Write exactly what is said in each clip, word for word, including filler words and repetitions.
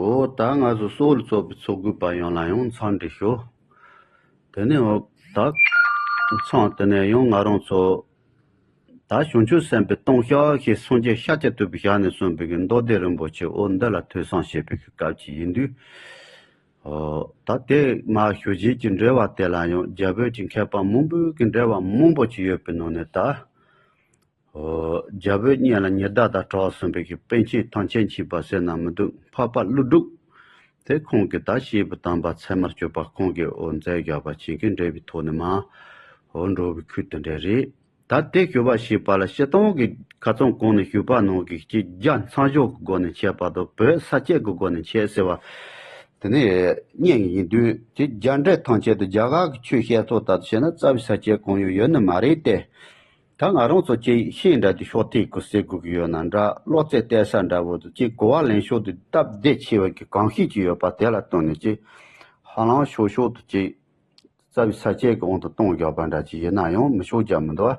འོ་ད་ང་ཚོ་སོག་ལ་ཚོགས་པའི་ཚོགས་དགོས་པ་ཡོངས་ལ་ཡང་འཚམས་འདྲི་ཞུ། དེ་ནས་འོ་ད་མཚམས་དེ་ནས་ཡང་ང་རང་ཚོ་ད་བྱང་ཆུབ་སེམས་དཔའི་ལྟུང་བཤགས་ཞེས་སངས་རྒྱས་ཤཱཀྱ་ཐུབ་པའི་ཞལ་ནས་གསུངས་པའི་གི་མདོ་སྡེ་རིན་པོ་ཆེ་འོ་འདི་ལ་ཐོས་བསམ་བྱེད་པའི་གི་སྐབས་ཅིག་ཡིན་དུས། འོ་ད་དེ་མ་ཞུ་རྗེས་ཀྱི་འགྲེལ་བ་དེ་ལ་ཡང་རྒྱ་བོད་ཀྱི་མཁས་པ་མང་པོའི་གི་འགྲེལ་བ་མང་པོ་ཅིག་ཡོད་པའི་ནང་ནས་ད། འོ། རྒྱལ་པོའི་གཉེན་ལ་ཉི་ཟླ་དང་གྲོགས་ཟིན་པའི་གི་པཎ་ཆེན་ཐམས་ཅད་མཁྱེན་པ་ཟེར་ན་མི་འདུག་འཕགས་པ་ཀླུ་སྒྲུབ། དེ་ཁོང་གིས་ད་བཤད་པའི་དམ་པ་ཚད་མར་གྱུར་པ་ཁོང་གིས་འོ་མཛད་བཞག་པ་ཆེན་གྱི་འགྲེལ་བའི་ཐོག་ནས་མ། འོ་འགྲོ་བའི་ཁུལ་དེ་འདྲ་རེད། ད་དེ་ཞུ་བ་ཞེས་པ་ལ་སྤྱིར་བཏང་གི་ཁ་ཚང་གོང་ནས་ཞུས་པ་ནང་གི་ཅིག་རྒྱ་མཚན་བྱང་གི་སྒོ་ནས་འཆད་པ་དང་བོད་ས་སྐྱ་གི་སྒོ་ནས་འཆད་ཟེར་བ། དེ་ནས་གཉིས་ཡིན་དུས་ཅིག་རྒྱ་འགྲེལ་ཐམས་ཅད་དུ་རྒྱ་གར་གི་ཆོས་བཤད་ཐོག་ལྟར་དུ་བྱས་ན་རྩ་བའི་ས་སྐྱ་གང་ཡང་ཡོད་ནི་མ་རེད་དེ། ད་ང་རང་ཚོ་ཅིག་ཤེས་འདྲ་དེ་ཤོག་ཐིག་གི་ཟེར་དགོས་ཀྱི་ཡོད་ན་འདྲ་ཀློག་རྩལ་བལྟས་ས་འདྲ་བོ་དུ་ཅིག་གོ་བ་ལེན་ཕྱོགས་དེ་སྟབས་བདེ་ཆེ་བ་གི་གང་ཤེས་ཀྱི་ཡོད་པ་དེ་ལ་བརྟེན་ནས་ཅིག་ཧ་ལམ་ཤོག་ཤོག་ཏུ་ཅིག་རྩ་བའི་ས་སྐྱ་གི་དབང་དུ་གཏོང་བཞག་པ་འདྲ་ཅིག་ཡིན་ན་ཡང་མི་ཤོག་རྒྱ་མི་འདུག་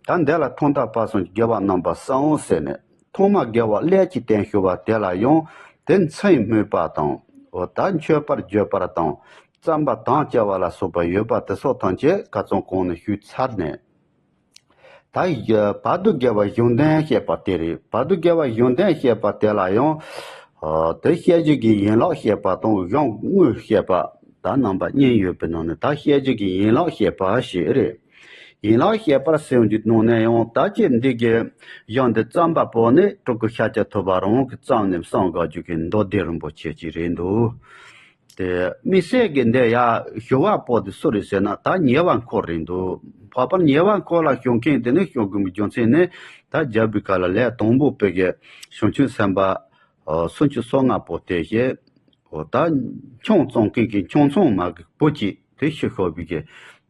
ད་འདི་ལ་ཐོག་མཐའ་བར་གསུམ་དགེ་བ་རྣམ་པ་གསུམ་ཟེར་ནས་ཐོག་མ་དགེ་བ་ཀླད་ཀྱི་རྟེན་ཞུ་བ་དེ་ལ་ཡང་དེ་མཚན་སྨོས་པ་དང་འོ་ད་མཆོད་པར་བརྗོད་པར་དང་བརྩམ་པ་དང་བཅའ་བ་ལ་སོགས་པ་ཡོད་པ་དེ་སོགས་ཐམས་ཅད་ཁ་ཚང་གོང་ནས་ཞུས་ཚར་ནས། ད་ཡ་བར་དུ་དགེ་བ་གཞུང་དོན་བཤད་པ་དེ་རེད། བར་དུ་དགེ་བ་གཞུང་དོན་བཤད་པ་དེ་ལ་ཡང་། ཨ་དེ་བཤད་རྒྱུ་གི་ཡན་ལག་བཤད་པ་དང་གཞུང་དངོས་བཤད་པ་ད་རྣམ་པ་གཉིས་ཡོད་པའི་ནང་ནས་ད་བཤད་རྒྱུ་གི་ཡན་ལག་བཤད་པ་ཞེས་རེད། ཡན་ལག་བཤད་པར་ཟེར་རྒྱུ་ནང་ནས་ཡང་ད་ཅི་འདི་གི་གཞུང་འདི་བརྩམས་པ་པོ་ནི་སྤྲུལ་སྐུ་ཤཱཀྱ་ཐུབ་པ་རང་གིས་བརྩམས་ནས་གསུང་དགོས་རྒྱུ་གི་མདོ་སྡེ་རིན་པོ་ཆེ་ཅིག་རེད་འདུག་དེ་དམིགས་བསལ་གྱི་འདི་ཡ་ཞུ་བ་པོ་དེ་སུ་རེད་ཟེར་ན་ད་ཉེ་བར་འཁོར་རེད་འདུག་འཕགས་པ་ཉེ་བར་འཁོར་ལ་ཞུགས་མཁན་དེ་ནི་ཞུགས་དགོས་པའི་རྒྱུ་མཚན་ནི་ད་རྒྱལ་པོའི་བཀའ་ལ་ལས་དང་པོ་པའི་གི་བྱང་ཆུབ་སེམས་དཔའ་སུམ་ཅུ་སོ་ལྔ་པོ་དེ་བཞེས། འོ་ད་ཆང་བཙོང་མཁན་གྱི་ཆང་ཚོང་མ་གི་བུ་གཅིག་དེ་ཤི་ཤོར་བའི་གི་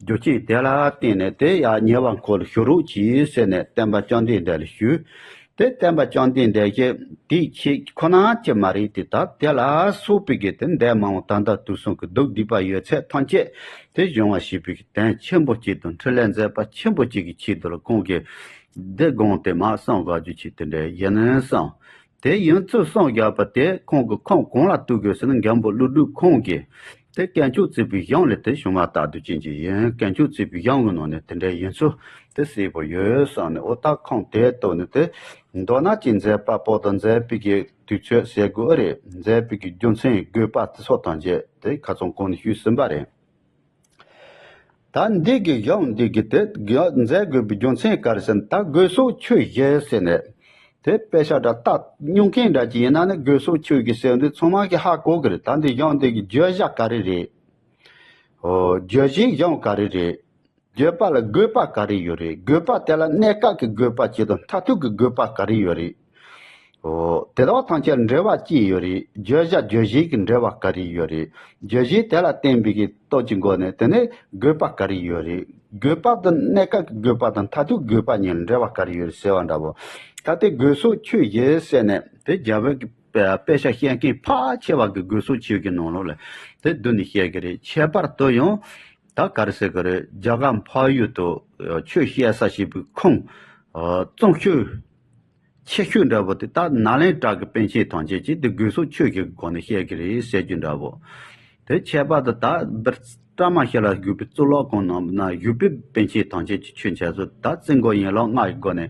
རྒྱུ་རྐྱེན་དེ་ལ་བརྟེན་ནས་དེ་ཡ་ཉེ་བར་འཁོར་ལ་ཞུགས་རོགས་གྱིས་ཟེར་ནས་སྟོན་པ་བཅོམ་ལྡན་འདས་ལ་ཞུས། དེ་བསྟན་པ་བཅོམ་ལྡན་འདས་ཀྱིས་དེའི་ཆེད་ཁོ་ན་ཅི་མ་རེད་དེ་ད་དེ་ལ་སོགས་པའི་གི་དེ་འདས་མ་འོངས་ད་ལྟ་དུས་གསུམ་གྱི་སྡུག་སྡིག་པ་ཡོད་ཚད་ཐམས་ཅད་དེ་སྦྱོང་བ་བྱེད་པའི་གི་དོན་ཆེན་པོ་གཅིག་དང་འཕྲིན་ལས་མཛད་པ་ཆེན་པོ་གཅིག་གི་ཆེད་དུ་ལ་ཁོང་གིས་དེ་དགོངས་ཏེ་མ་གསུང་དགོས་རྒྱུ་ཆེད་དེ་འདྲ་ཡིན་གསུངས། དེ་ཡིན་ཚུལ་གསུངས་བཞག་པ་དེ་ཁོང་གི་ཁུངས་གང་ལ་གཏུགས་དགོས་ཟེར་ན་མགོན་པོ་ཀླུ་སྒྲུབ་ཁོང་གིས། དེ་དཀོན་མཆོག་བརྩེགས་པའི་གཞུང་ལས་དེ་བྱུང་བ་ལྟ་བུ་ཅན་གྱི་ཡིན། དཀོན་མཆོག་བརྩེགས་པའི་གཞུང་གི་ནང་ནས་དེ་འདྲ་ཡིན་ཚུལ་དེ་གསལ་པོ་ཡོད་བསམ་ནས་འོ་ད་ཁོང་དེ་ལྟོས་ནས་དེ་མདོར་ན་ཅིག་མཛད་པ་པོ་དང་མཛད་པའི་གི་དུས་ཚོད་ཟེར་དགོས་ཨེ་རེད། མཛད་པའི་གི་རྒྱུ་མཚན་དགོས་པ་དེ་སོགས་ཐམས་ཅད་དེ་ཁ་ཚང་གོང་ནས་ཞུས་ཟིན་པ་རེད། ད་འདི་གི་གཞུང་འདི་གི་དེ་མཛད་དགོས་པའི་རྒྱུ་མཚན་ག་རེ་ཟེར་ན་ད་དགོས་སོགས་ཆོས་བཞི་ཟེར་ནས། དེ་དཔེ་ཆ་འདྲ་ལྟ་མྱོང་མཁན་འདྲ་ཅིག་ཡིན་ན་ནི་དགོས་སོགས་ཆོས་ཀྱི་ཟེར་འདི་ཚང་མ་གི་ཧ་གོ་གི་རེད། ད་འདི་གཞུང་འདི་གི་བརྗོད་བྱ་ག་རེ་རེད། ཨོ། བརྗོད་བྱའི་གཞུང་ག་རེ་རེད། བརྗོད་པ་ལ་དགོས་པ་ག་རེ་ཡོད་རེད། དགོས་པ་དེ་ལ་གནས་སྐབས་ཀྱི་དགོས་པ་ཅིག་དང་མཐར་ཐུག་གི་དགོས་པ་ག་རེ་ཡོད་རེད། ཨོ། དེ་དག་ཐམས་ཅད་འབྲེལ་བ་ཅི་ཡོད་རེད། བརྗོད་བྱ་བརྗོད་བྱེད་ཀྱི་འབྲེལ་བ་ག་རེ་ཡོད་རེད། བརྗོད་བྱེད་དེ་ལ་བརྟེན་པའི་གི་སྟོབས་ཀྱི་སྒོ་ནས་དེ་ནས་དགོས་པ་ག་རེ་ཡོད་རེད། དགོས་པ་དང་གནས་སྐབས་ཀྱི་དགོས་པ་དང་མཐར་ཐུག་དགོས་པ་གཉིས་འབྲེལ་བ་ག་རེ་ཡོད་རེད་ཟེར་བ་འདྲ་བོ། ད་དེ་དགོས་སོགས་ཆོས་བཞི་ཟེར་ནས་དེ་རྒྱ་བོད་ཀྱི་དཔེ་དཔེ་ཆ་ཤེས་མཁན་ཕལ་ཆེ་བ་གི་དགོས་སོགས་ཆོས་ཀྱི་ནང་ལོགས་ལ་དེ་བསྡུས་ནས་བཤད་གི་རེད། ཁྱད་པར་དུ་ཡང་ད་ག་རེ་ཟེར་གི་རེད། རྒྱ་གར་འཕགས་ཡུལ་དུ་ཆོས་བཤད་ས་ཞེས་པའི་ཁུངས་གཙང་ཤོས། ཆེ་ཤོས་འདྲ་བོ་དེ་ད་ནཱ་ལེནྡྲ་གི་པཎ་ཆེན་ཐམས་ཅད་ཀྱིས་དེ་དགོས་སོགས་ཆོས་ཀྱི་སྒོ་ནས་བཤད་ཀྱི་རེད་ཟེར་རྒྱུ་འདྲ་བོ། དེ་ཁྱད་པར་དུ་ད་བིར་ཀྲ་མ་ཤཱི་ལ་བརྒྱུད་པའི་གཙུག་ལག་ཁང་ནང་ན་བཞུགས་པའི་པཎ་ཆེན་ཐམས་ཅད་ཀྱི་ཆོས་འཆད་སྲོལ་ད་རྩིས་འགོ་ཡན་ལག་ལྔ་ཡི་སྒོ་ནས་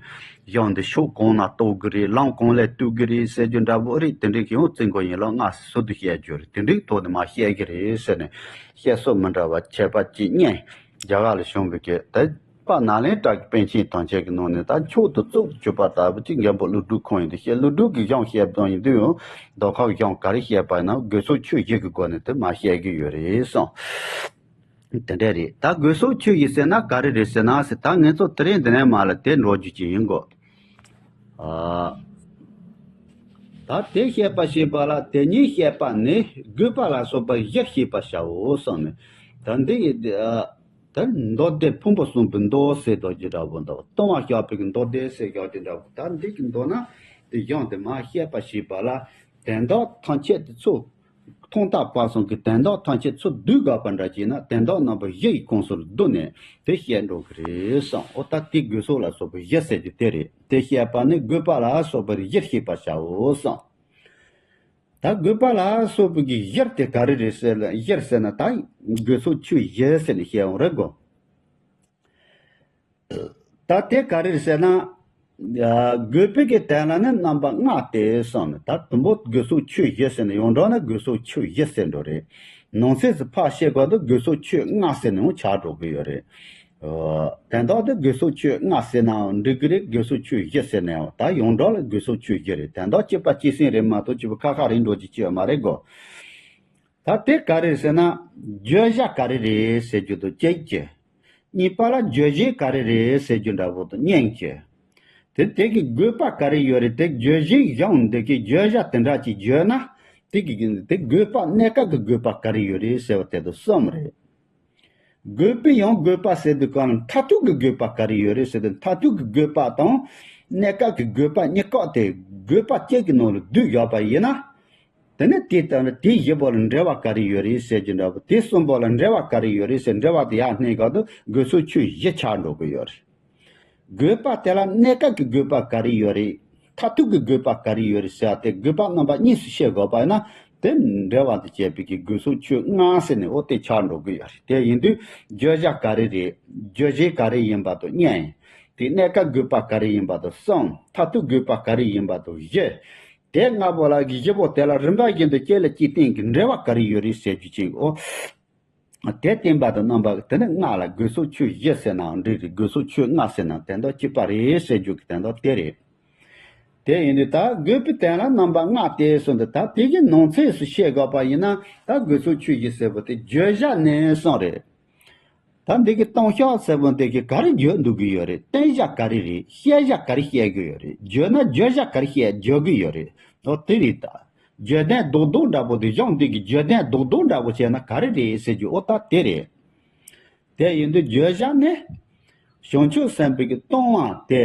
གཞུང་འདི་ཕྱོགས་གང་ན་རྟོགས་ཀྱི་རེད། ལམ་གང་ལས་བཏུས་ཀྱི་རེད་ཟེར་རྒྱུ་འདྲ་བོ་རེད། དེ་འདྲའི་གི་ཡང་རྩིས་འགོ་ཡན་ལག་ལྔ་ཟུར་དུ་བཤད་རྒྱུ་རེད། དེ་འདྲའི་ཐོག་ནས་མ་བཤད་ཀྱི་རེད་ཟེར་ནས་བཤད་སྲོལ་མི་འདྲ་བ་ཁྱད་པར་གཅིག་གཉིས་རྒྱ་གར་ལ་བྱུང་བའི་གི་དེ། པ་ནཱ་ལེནྡྲ་གི་པཎ་ཆེན་ཐམས་ཅད་ཀྱི་ནང་ནས་ད་མཆོག་ཏུ་གཙུག་ཏུ་གྱུར་པ་ལྟ་བུ་ཅིག་མགོན་པོ་ཀླུ་སྒྲུབ་ཁོང་ཡིན་དུས་བཤད། ཀླུ་སྒྲུབ་ཀྱི་གཞུང་བཤད་སྟངས་ཡིན་དུས་ཡང་ལྡོག་ཁ་གི་གཞུང་ག་རེ་བཤད་པ་ཡིན་ན་དགོས་སོགས་ཆོས་བཞི་གི་སྒོ་ནས་དེ་མ་བཤད་ཀྱི་ཡོད་རེད་གསུངས། དེ་འདྲ་རེད། ད་དགོས་སོགས་ཆོས་བཞི་ཟེར་ན་ག་རེ་རེད་ཟེར་ན་ཟེར། ད་ངེད་ཚོ་དེ་རིང་འདི་ནས་མར་ལ་དེ་འགྲོ་རྒྱུ་ཅིག་ཡིན་གོ། ཨ། ད་དེ་བཤད་པ་ཞེས་པ་ལ་དེ་ཉིད་བཤད་པ་ནི་དགོས་པ་ལ་སོགས་པ་བཞི་ཤེས་པར་བྱའོ་གསུངས་ནས། ད་འདི་ཡི་ཨ། ད་མདོ་སྡེ་ཕུང་པོ་གསུམ་པའི་མདོ་ཟེར་དོ་ཅི་འདྲ་བོ་འདུག་ལྟུང་བ་བཤགས་པའི་མདོ་སྡེ་ཟེར་ཡག་ཅི་འདྲ་བོ། ད་འདི་གི་མདོ་ན་དེ་གཞུང་དེ་མ་བཤད་པ་ཞེས་པ་ལ་དོན་དག་ཐམས་ཅད་དེ་ཚོ་ཐོག་མཐའ་བར་གསུམ་གྱི་དོན་དག་ཐམས་ཅད་ཚུར་བསྡུས་དགོས་པ་འདྲ་བྱས་ན་དོན་དག་རྣམ་པ་བཞི་ཡི་ཁོངས་སུ་བསྡུས་ནས་དེ་བཤད་འགྲོ་གི་རེད་གསུངས། འོ་ད་དེ་དགོས་སོགས་ལ་སོགས་པ་བཞི་ཟེར་རྒྱུ་དེ་རེད། དེ་བཤད་པ་ནི་དགོས་པ་ལ་སོགས་པ་བཞི་ཤེས་པར་བྱའོ་གསུངས། ད་དགོས་པ་ལ་སོགས་པའི་གི་གཞིར་དེ་ག་རེ་རེད་ཟེར་ན། གཞིར་ཟེར་ན་ད་དགོས་སོགས་ཆོས་བཞི་ཟེར་ནས་བཤད་ཡོང་རེད་གོ། ད་དེ་ག་རེ་རེད་ཟེར་ན། ཨ། དགོས་པའི་གི་དོན་ལ་ནི་རྣམ་པ་ལྔ་སྟེ་གསུངས་ནས། ད་དུམ་བུ་དགོས་སོགས་ཆོས་བཞི་ཟེར་ནས། ཡོངས་གྲགས་ན་དགོས་སོགས་ཆོས་བཞི་ཟེར་འགྲོ་རེད། ནང་གསེས་སུ་ཕར་བཤད་དགོས་དུས་དགོས་སོགས་ཆོས་ལྔ་ཟེར་ནས་ཡང་ཆགས་འགྲོ་གི་ཡོད་རེད། ཨོ། དོན་དག་དེ་དགོས་སོགས་ཆོས་ལྔ་ཟེར་ནའང་འགྲིག་གི་རེད། དགོས་སོགས་ཆོས་བཞི་ཟེར་ནའང་། ད་ཡོངས་གྲགས་ལ་དགོས་སོགས་ཆོས་བཞི་རེད། དོན་དག་གཅིག་པ་གཅིག་སེང་རེད་མ་གཏོགས་གཅིག་པ་ཁ་ཁ་རེད་འགྲོ་རྒྱུ་ཅིག་ཡོད་མ་རེད་གོ། ད་དེ་ག་རེ་རེད་ཟེར་ན། བརྗོད་བྱ་ག་རེ་རེད་ཟེར་རྒྱུ་དང་གཅིག་གི། གཉིས་པ་ལ་བརྗོད་གཞི་ག་རེ་རེད་ཟེར་རྒྱུ་འདྲ་པོ་དང་གཉིས་ཀྱི། དེ་དེ་གི་དགོས་པ་ག་རེ་ཡོད་རེད། དེ་བརྗོད་གཞི་གཞུང་འདི་གི་བརྗོད་བྱ་དེ་འདྲ་ཅིག་བརྗོད་ན། དེ་གི་དེ་དགོས་པ་གནས་སྐབས་ཀྱི་དགོས་པ་ག་རེ་ཡོད་རེད་ཟེར་བ་དེ་དང་གསུམ་རེད། དགོས་པའི་ཡང་དགོས་པ་ཟེར་དུས་གང་ལ་མཐར་ཐུག་གི་དགོས་པ་ག་རེ་ཡོད་རེད་ཟེར་དུས། མཐར་ཐུག་གི་དགོས་པ་དང་གནས་སྐབས་ཀྱི་དགོས་པ་གཉིས་ཀ་དེ་དགོས་པ་གཅིག་གི་ནང་ལ་བསྡུས་བཞག་པ་ཡིན་ན། དེ་ནས་དེ་ལྟར་ན་དེ་བཞི་པོ་ལ་འབྲེལ་བ་ག་རེ་ཡོད་རེད་ཟེར་རྒྱུ་འདྲ་པོ། དེ་གསུམ་པོ་ལ་འབྲེལ་བ་ག་རེ་ཡོད་རེད་ཟེར། འབྲེལ་བ་དེ་ཡར་སྣོན་ག་དུས་དགོས་སོགས་ཆོས་བཞི་ཆགས་འགྲོ་གི་ཡོད་རེད། དགོས་པ་དེ་ལ་གནས་སྐབས་ཀྱི་དགོས་པ་ག་རེ་ཡོད་རེད། མཐར་ཐུག་གི་དགོས་པ་ག་རེ་ཡོད་རེད་ཟེར་བ་དེ། དགོས་པ་རྣམ་པ་གཉིས་སུ་ཕྱེ་དགོས་པ་ཡིན་ན། དེ་འབྲེལ་བ་དང་བཅས་པའི་གི་དགོས་སོགས་ཆོས་ལྔ་ཟེར་ནས་འོ་དེ་ཆགས་འགྲོ་གི་ཡོད་རེད། དེ་ཡིན་དུས་བརྗོད་བྱ་ག་རེ་རེད། བརྗོད་གཞི་ག་རེ་ཡིན་པ་དང་གཉིས། དེ་གནས་སྐབས་དགོས་པ་ག་རེ་ཡིན་པ་དང་གསུམ། མཐར་ཐུག་དགོས་པ་ག་རེ་ཡིན་པ་དང་བཞི། དེ་ལྔ་པོ་ལ་གི་བཞི་པོ་དེ་ལ་རིམ་པ་བཞིན་དུ་གཅིག་ལ་གཅིག་བརྟེན་གྱི་འབྲེལ་བ་ག་རེ་ཡོད་རེད་ཟེར་རྒྱུ་ཅིག་འོ། དེ་བསྟན་པ་དང་རྣམ་པ་དེ་ནི་ལྔ་ལ་དགོས་སོགས་ཆོས་བཞི་ཟེར་ནའང་འགྲིག་རེད། དགོས་སོགས་ཆོས་ལྔ་ཟེར་ནའང་དོན་དག་གཅིག་པ་རེད་ཟེར་རྒྱུ་གི་དོན་དག་དེ་རེད། དེ་ཡིན་དུས་ད་དགོས་པའི་དོན་ལ་རྣམ་པ་ལྔ་སྟེ་གསུངས་འདུག་ད་དེ་གི་ནང་གསེས་སུ་བཤད་དགོས་པ་ཡིན་ན། ད་དགོས་སོགས་ཆོས་བཞི་ཟེར་བ་དེ་བརྗོད་བྱ་ནས་གསུངས་རེད། ད་འདི་གི་སྟོང་ཤོག་ཟེར་བ་འདི་གི་ག་རེ་བརྗོད་འདུག་གི་ཡོད་རེད། བསྟན་བྱ་ག་རེ་རེད། བཤད་བྱ་ག་རེ་བཤད་གི་ཡོད་རེད། བརྗོད་ན་བརྗོད་བྱ་ག་རེ་བཤད་བརྗོད་གི་ཡོད་རེད། ཨོ་དེ་རེད་ད། བརྗོད་དོན་རྡོག་རྡོག་འདྲ་པོ་དེ། གཞུང་འདི་གི་བརྗོད་དོན་རྡོག་རྡོག་འདྲ་པོ་བྱས་ན་ག་རེ་རེད་ཟེར་རྒྱུ་འོ་ད་དེ་རེད། དེ་ཡིན་དུས་བརྗོད་བྱ་ནི། བྱང་ཆུབ་སེམས་དཔའི་གི་ལྟུང་བ་དེ།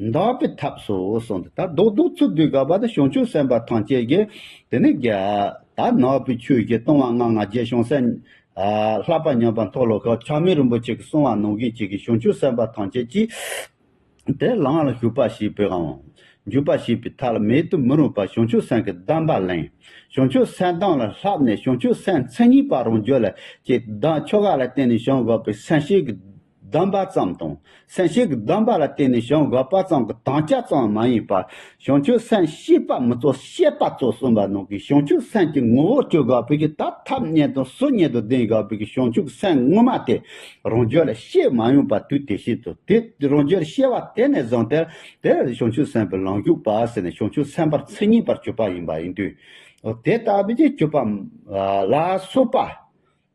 འདག་པའི་ཐབས་སུ་གསུངས་ཏེ། ད་རྡོག་རྡོག་ཚུར་བསྡུས་དགོས་པ་དེ་བྱང་ཆུབ་སེམས་དཔའ་ཐམས་ཅད་ཀྱིས་དེ་ནི་རྒྱ་ད་ནག་པོའི་ཆོས་ཀྱི་ལྟུང་བ་ལྔ་ལྔ་བརྒྱ། བྱང་སེམས་ཨ་ལྷག་པར་ཉམས་པ་མཐོལ་ལོ་བཤགས། ཆགས་མེད་རིན་པོ་ཆེ་གིས་གསུངས་པ་ནང་བཞིན་བྱེད་ཀྱི་བྱང་ཆུབ་སེམས་དཔའ་ཐམས་ཅད་ཀྱིས། དེ་ལམ་ལ་ཞུགས་པར་བྱེད་པའི་ཨང་། འཇུག་པར་བྱེད་པའི་ཐབས་ལ་མེད་དུ་མི་རུང་བར་བྱང་ཆུབ་སེམས་ཀྱི་སྡོམ་པ་ལེན། བྱང་ཆུབ་སེམས་སྡོམ་ལ་བསླབས་ནས་བྱང་ཆུབ་སེམས་མཚན་ཉིད་པ་རང་རྒྱུད་ལ་སྐྱེ། སྡོམ་ཆོ་ག་ལ་བརྟེན་ནས་བྱུང་དགོས་པའི་སེམས་བསྐྱེད་ཀྱི་སྡོམ་པ་ཙམ་དང་། སེམས་བསྐྱེད་ཀྱི་སྡོམ་པ་ལ་བརྟེན་ནས་བྱུང་དགོས་པ་ཙམ་གྱི་དམ་བཅའ་ཙམ་མ་ཡིན་པར། བྱང་ཆུབ་སེམས་བསྐྱེད་པ་མི་གཙོ་བསྐྱེད་པ་གཙོ་གསུངས་པ་ནང་བཞིན། བྱང་ཆུབ་སེམས་ཀྱི་ངོ་བོར་གྱུར་དགོས་པའི་གི་ད་ཐབས་གཉིས་དང་ཚུལ་གཉིས་དང་ལྡན་དགོས་པའི་གི་བྱང་ཆུབ་སེམས་ངོ་མ་དེ་རང་རྒྱུད་ལ་སྐྱེ་མ་མྱོང་བར་དུས་དེ་བཞིན་དུ། དེ་རང་རྒྱུད་ལ་སྐྱེ་བ་དེ་ནས་བཟུང་སྟེ། དེ་བྱང་ཆུབ་སེམས་དཔའི་ལམ་ཞུགས་པ་ཟེར་ནས་བྱང་ཆུབ་སེམས་དཔའ་མཚན་ཉིད་པར་གྱུར་པ་ཡིན་པ་ཡིན་དུས། དེ་ལྟ་བུའི་གྱུར་པ་ལ་སོགས་པ།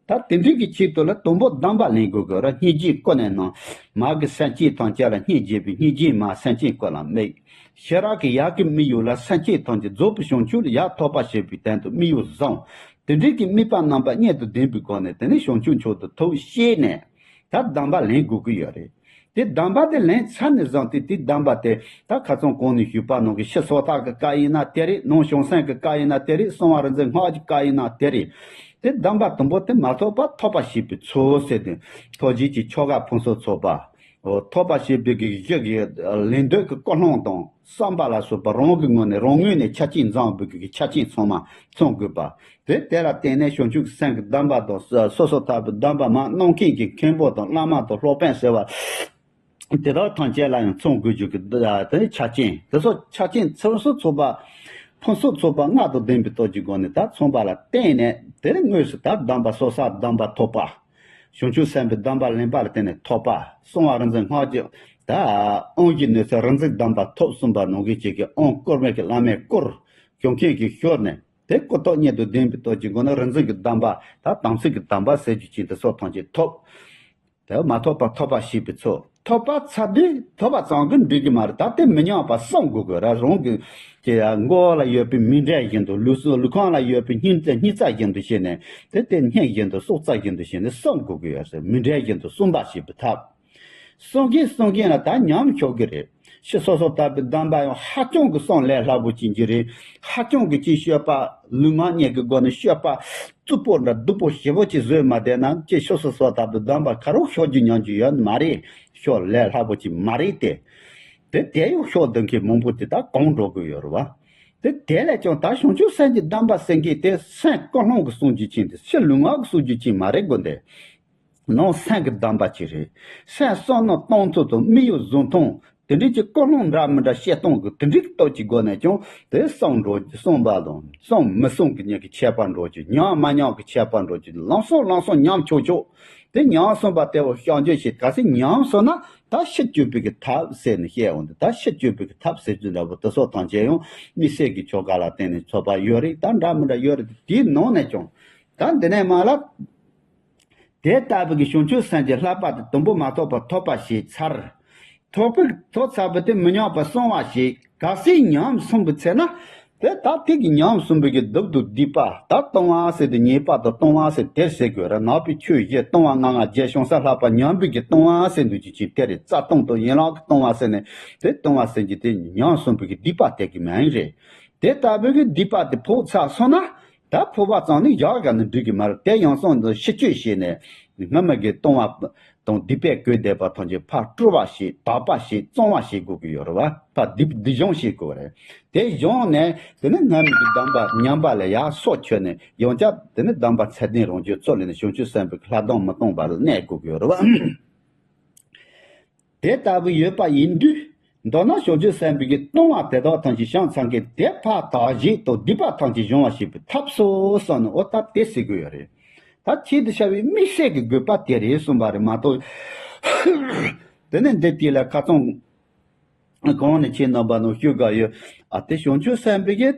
ད་དེ་འདྲའི་གི་ཆེད་དུ་ལ་དང་པོ་སྡོམ་པ་ལེན་དགོས་ཀྱི་ར། སྙིང་རྗེ་ཀུན་ནས་སྣང་། མ་གི་སེམས་ཅན་ཐམས་ཅད་ལ་སྙིང་རྗེ་བའི། སྙིང་རྗེའི་མ་སེམས་ཅན་ཀུན་ལ་དམིགས། ཤེས་རབ་ཀྱི་ཡལ་གའི་དམིགས་ཡུལ་ལ་སེམས་ཅན་ཐམས་ཅད་རྫོགས་པའི་བྱང་ཆུབ་ལ་ཡར་ཐོབ་པར་བྱེད་པའི་དོན་དུ་དམིགས་ཡུལ་བཟུང་། དེ་འདྲའི་གི་དམིགས་པ་རྣམ་པ་གཉིས་དང་ལྡན་པའི་སྒོ་ནས་དེ་ནི་བྱང་ཆུབ་མཆོག་ཏུ་ཐུགས་བསྐྱེད་ནས། ད་སྡོམ་པ་ལེན་དགོས་ཀྱི་ཡོད་རེད། དེ་སྡོམ་པ་དེ་ལེན་ཚར་ནས་བཟུང་སྟེ། དེ་སྡོམ་པ་དེ་ད་ཁ་སང་གོང་ནས་ཞུས་པ་ནང་གི་ཕྱི་སོ་ཐར་གྱི་སྐབས་ཡིན་ན་དེ་རེད། ནང་བྱང་སེམས་ཀྱི་སྐབས་ཡིན་ན་དེ་རེད། གསང་བ་རིག་འཛིན་སྔགས་ཀྱི་སྐབས་ཡིན་ན་དེ་རེད། དེ་སྡོམ་པ་དང་པོ་དེ་མ་ཐོབ་པ་ཐོབ་པར་བྱེད་པའི་ཚུལ་ཟེར་ཏེ། ཐུགས་རྗེ་ཆེན་ཆོ་ག་ཕུན་སུམ་ཚོགས་པ། འོ་ཐོབ་པར་བྱེད་པའི་གི་གཞི་གི་ལེན་འདོད་ཀྱི་ཀུན་སློང་དང་བསམ་པ་ལ་སོགས་པ་རང་གི་ངོས་ནས། རང་ངོས་ནས་ཆ་རྐྱེན་འཛོམས་པའི་གི་ཆ་རྐྱེན་ཚང་མ་ཚང་དགོས་པ། དེ་དེ་ལ་བརྟེན་ནས་བྱང་ཆུབ་སེམས་ཀྱི་སྡོམ་པ་དང་། སོ་སོ་ཐར་པའི་སྡོམ་པ་མ་གནང་མཁན་གྱི་མཁན་པོ་དང་བླ་མ་དང་སློབ་དཔོན་ཟེར་བ་དེ་དག་ཐམས་ཅད་ལ་ཡང་ཚང་དགོས་རྒྱུ་གི་དེ་ཆ་རྐྱེན། དེ་ཚོ་ཆ་རྐྱེན་ཕུན་སུམ་ཚོགས་པ། ཕུན་སུམ་ཚོགས་པ་ལྔ་དང་ལྡན་པའི་སྟོབས་ཀྱི་སྒོ་ནས་ད་ཚང་པ་ལ་བརྟེན་ནས། དེ་ནས་དངོས་སུ་ད་སྡོམ་པ་སོ་སོ་སྡོམ་པ་ཐོབ་པ། བྱང་ཆུབ་སེམས་དཔའི་སྡོམ་པ་ལེན་པ་ལ་བརྟེན་ནས་ཐོབ་པ། གསང་བ་རིག་འཛིན་སྔགས་ཀྱི་ད་དབང་གི་ནུས་སུ་རིག་འཛིན་སྡོམ་པ་ཐོབ་གསུངས་པ་ནང་བཞིན་བྱེད་ཀྱི། དབང་བསྐུར་མི་གི་བླ་མས་བསྐུར། ཞུ་མཁན་གྱིས་ཞུས་ནས། དེ་སྐུ་སྟོབས་གཉིས་དང་ལྡན་པའི་སྟོབས་ཀྱི་སྒོ་ནས་རིག་འཛིན་གྱི་སྡོམ་པ། ད་དམ་ཚིག་གི་སྡོམ་པ་ཟེར་རྒྱུ་ཅན་དེ་ཚོ་ཐམས་ཅད་ཐོབ། དེ་མ་ཐོབ་པ་ཐོབ་པར་བྱེད་པའི་ཚུལ། ཐོབ་པ་ཚར་དུས་ཐོབ་པ་ཙམ་གྱིས་འགྲིག་གི་མ་རེད། ད་དེ་མི་ཉམས་པ་བསམ་དགོས་དགོས་ར། རང་གི་ཀྱི་མགོ་ལ་ཡོད་པའི་མིག་འབྲས་བཞིན་དུ། ལུས་སོ་ལུས་ཁམས་ལ་ཡོད་པའི་སྙིང་རྩ། སྙིང་རྩ་བཞིན་དུ་བྱས་ནས། དེ་དེ་སྙིང་བཞིན་དུ། སྲོག་རྩ་བཞིན་དུ་བྱས་ནས་བསམ་དགོས་ཀྱི་ཡོད་ཟེར། མིག་འབྲས་བཞིན་དུ་བསམ་པར་བྱེད་པའི་ཐབས། བསམ་གྱིན་བསམ་གྱིན་ལ་ད་ཉམས་ཤོར་གྱི་རེད། ཕྱི་སོ་སོ་ཐར་པའི་སྡོམ་པ་ཡང་ཧ་ཅང་གི་བསམ་ལས་སླ་པོ་ཅིག་གི་རེད། ཧ་ཅང་གི་ཅིག་སྤྱོད་པ་ལུས་ངག་གཉིས་ཀྱི་སྒོ་ནས་སྤྱོད་པ་རྩུབ་པོ་འདྲ་སྡུག་པོ་ཞེ་པོ་ཅིག་བཟོས་མ་བསྡད་ན། ཅིག་ཕྱི་སོ་སོ་ཐར་པའི་སྡོམ་པ་ཁ་རོག་ཤོར་རྒྱུ་ཉམས་རྒྱུ་ཡོད་མ་རེད། ཤོར་ལས་སླ་པོ་ཅིག་མ་རེད་དེ། དེ་དེ་ཡང་ཤོར་སྡོད་མཁན་མང་པོ་དེ་ད་གང་འགྲོ་གི་ཡོད་རེད་བ། དེ་དེ་ལས་ཀྱང་ད་བྱང་ཆུབ་སེམས་ཀྱི་སྡོམ་པ་ཟེར་མཁན་དེ་སེམས་ཀུན་སློང་གི་སྲུང་རྒྱུ་ཅན་དེ་ཕྱི་ལུས་ངག་གི་སྲུང་རྒྱུ་ཅན་མ་རེད་དགོས་འདི། ནང་སེམས་ཀྱི་སྡོམ་པ་ཅིག་རེད། སེམས་བསམ་མནོ་གཏོང་ཚུལ་དང་དམིགས་ཡུལ་བཟུང་སྟངས་དེ་འདྲའི་གྱི་ཀུན་སློང་འདྲ་མི་འདྲ་བཤད་སྟངས་ཀྱི་དེ་འདྲའི་སྟོབས་ཀྱི་སྒོ་ནས་ཀྱང་དེ་བསམ་འགྲོ་བསམ་པ་དང་བསམ་མི་བསམ་གྱི་ཉག་གི་ཁྱད་པར་འགྲོ་རྒྱུ། ཉམས་མ་ཉམས་ཀྱི་ཁྱད་པར་འགྲོ་རྒྱུ། ལམ་སང་ལམ་སང་ཉམས་ཆོག་ཆོག་དེ་ཉམས་སོང་བ་དེ་བ་བཤགས་འཇོག་བྱེད། གལ་སྲིད་ཉམས་སོང་ན་ད་ཕྱིར་སྐྱོད་པའི་གི་ཐབས་ཟེར་ནས་བཤད་འོང་དུས། ད་ཕྱིར་སྐྱོད་པའི་གི་ཐབས་ཟེར་རྒྱུ་འདྲ་པོ་དེ་སོགས་ཐམས་ཅད་ཡང་དམིགས་བསལ་གྱི་ཆོ་ག་ལ་བརྟེན་ནས་ཐོབ་པ་ཡོད་རེད། ད་འདྲ་མི་འདྲ་ཡོད་རེད། དེའི་ནང་ནས་ཀྱང་ད་འདི་ནས་མ་ལབ། དེ་ལྟ་བུའི་གི་བྱང་ཆུབ་སེམས་ཀྱི་བསླབ་པ་དེ་དང་པོ་མ་ཐོབ་པར་ཐོབ་པ་ཞིག་ཚར། ཐོབ་པའི་ཐོབ་ཚར་བ་དེ་མི་ཉམས་པར་སྲུང་བ་ཞིག་གལ་སྲིད་ཉམས་སོང་བའི་ཚེ་ན། དེ་ད་དེ་གི་ཉམས་སོང་བའི་གི་སྡུག་དང་སྡིག་པ་ད་ལྟུང་བ་ཟེར་དེ་ཉེས་པ་དང་ལྟུང་བ་ཟེར་དེར་ཟེར་དགོས་ར། ནག་པོའི་ཆོས་བཞི་ལྟུང་བ་ལྔ་ལྔ་བརྒྱད་བྱང་སེམས་ལྷག་པ་ཉམས་པའི་གི་ལྟུང་བ་ཟེར་འདུག་ཅིག་ཅིག་དེ་རེད། རྩ་ལྟུང་དང་ཡན་ལག་གི་ལྟུང་བ་ཟེར་ནས་དེ་ལྟུང་བ་ཟེར་གྱི་དེ་ཉམས་སོང་བའི་གི་སྡིག་པ་དེ་གི་མིང་རེད། དེ་ལྟ་བུའི་གི་སྡིག་པ་དེ་ཕོག་ཚར་སོང་ན། ད་ཕོག་པ་ཙམ་ནི་བཞག་ག་ནི་འགྲིག་གི་མ་རེད། དེ་ཡང་སོང་དུ་ཕྱིར་སྐྱོད་བྱས་ནས་སྔ་མ་གི་ལྟུང་བ་དང་སྡིག་པས་གོས་བསྡད་པ་ཐམས་ཅད་ཕར་བཀྲུ་བ་བྱེད། དག་པ་བྱེད། གཙང་བ་བྱེད་དགོས་ཀྱི་ཡོད་རེད་བ། ཕར་སྡིག་སྡིག་སྦྱོང་བྱེད་དགོས་རེད། དེ་སྦྱོང་ནས་དེ་ནི་སྔ་མ་གི་སྡོམ་པ་ཉམས་པ་ལས་ཡར་སྲོག་ཆོད་ནས་ཡང་བསྐྱར་དེ་ནི་སྡོམ་པ་ཚད་ལྡན་རང་རྒྱུད་ཚོ་ལས་ནས་བྱང་ཆུབ་སེམས་དཔའི་ལྷ་སྡོམ་མི་གཏོང་བར་གནས་དགོས་ཀྱི་ཡོད་རེད་བ། དེ་ལྟ་བུ་ཡོད་པ་ཡིན་དུས། མདོར་ན་བྱང་ཆུབ་སེམས་དཔའི་གི་ལྟུང་བ་དེ་དག་ཐམས་ཅད་བྱང་ཚང་གི་དེ་ཕར་དག་བྱེད་དང་སྡིག་པ་ཐམས་ཅད་སྦྱོང་བ་བྱེད་པའི་ཐབས་སོ་གསུམ་ནི་འོ་ད་དེ་ཟེར་དགོས་ཡོད་རེད། ད་ཆེད་དུ་བྱ་བའི་དམིགས་བསལ་གྱི་དགོས་པ་དེ་རེད་གསུངས་པ་རེད་མ་གཏོགས། དེ་ནས་འདི་དེ་ལ་ཁ་ཚང་གང་ནས་ཁྱེད་རྣམ་པ་ནང་ཞུ་དགོས་ཡོད། ཨ་དེ་བྱང་ཆུབ་སེམས་དཔའི་གི་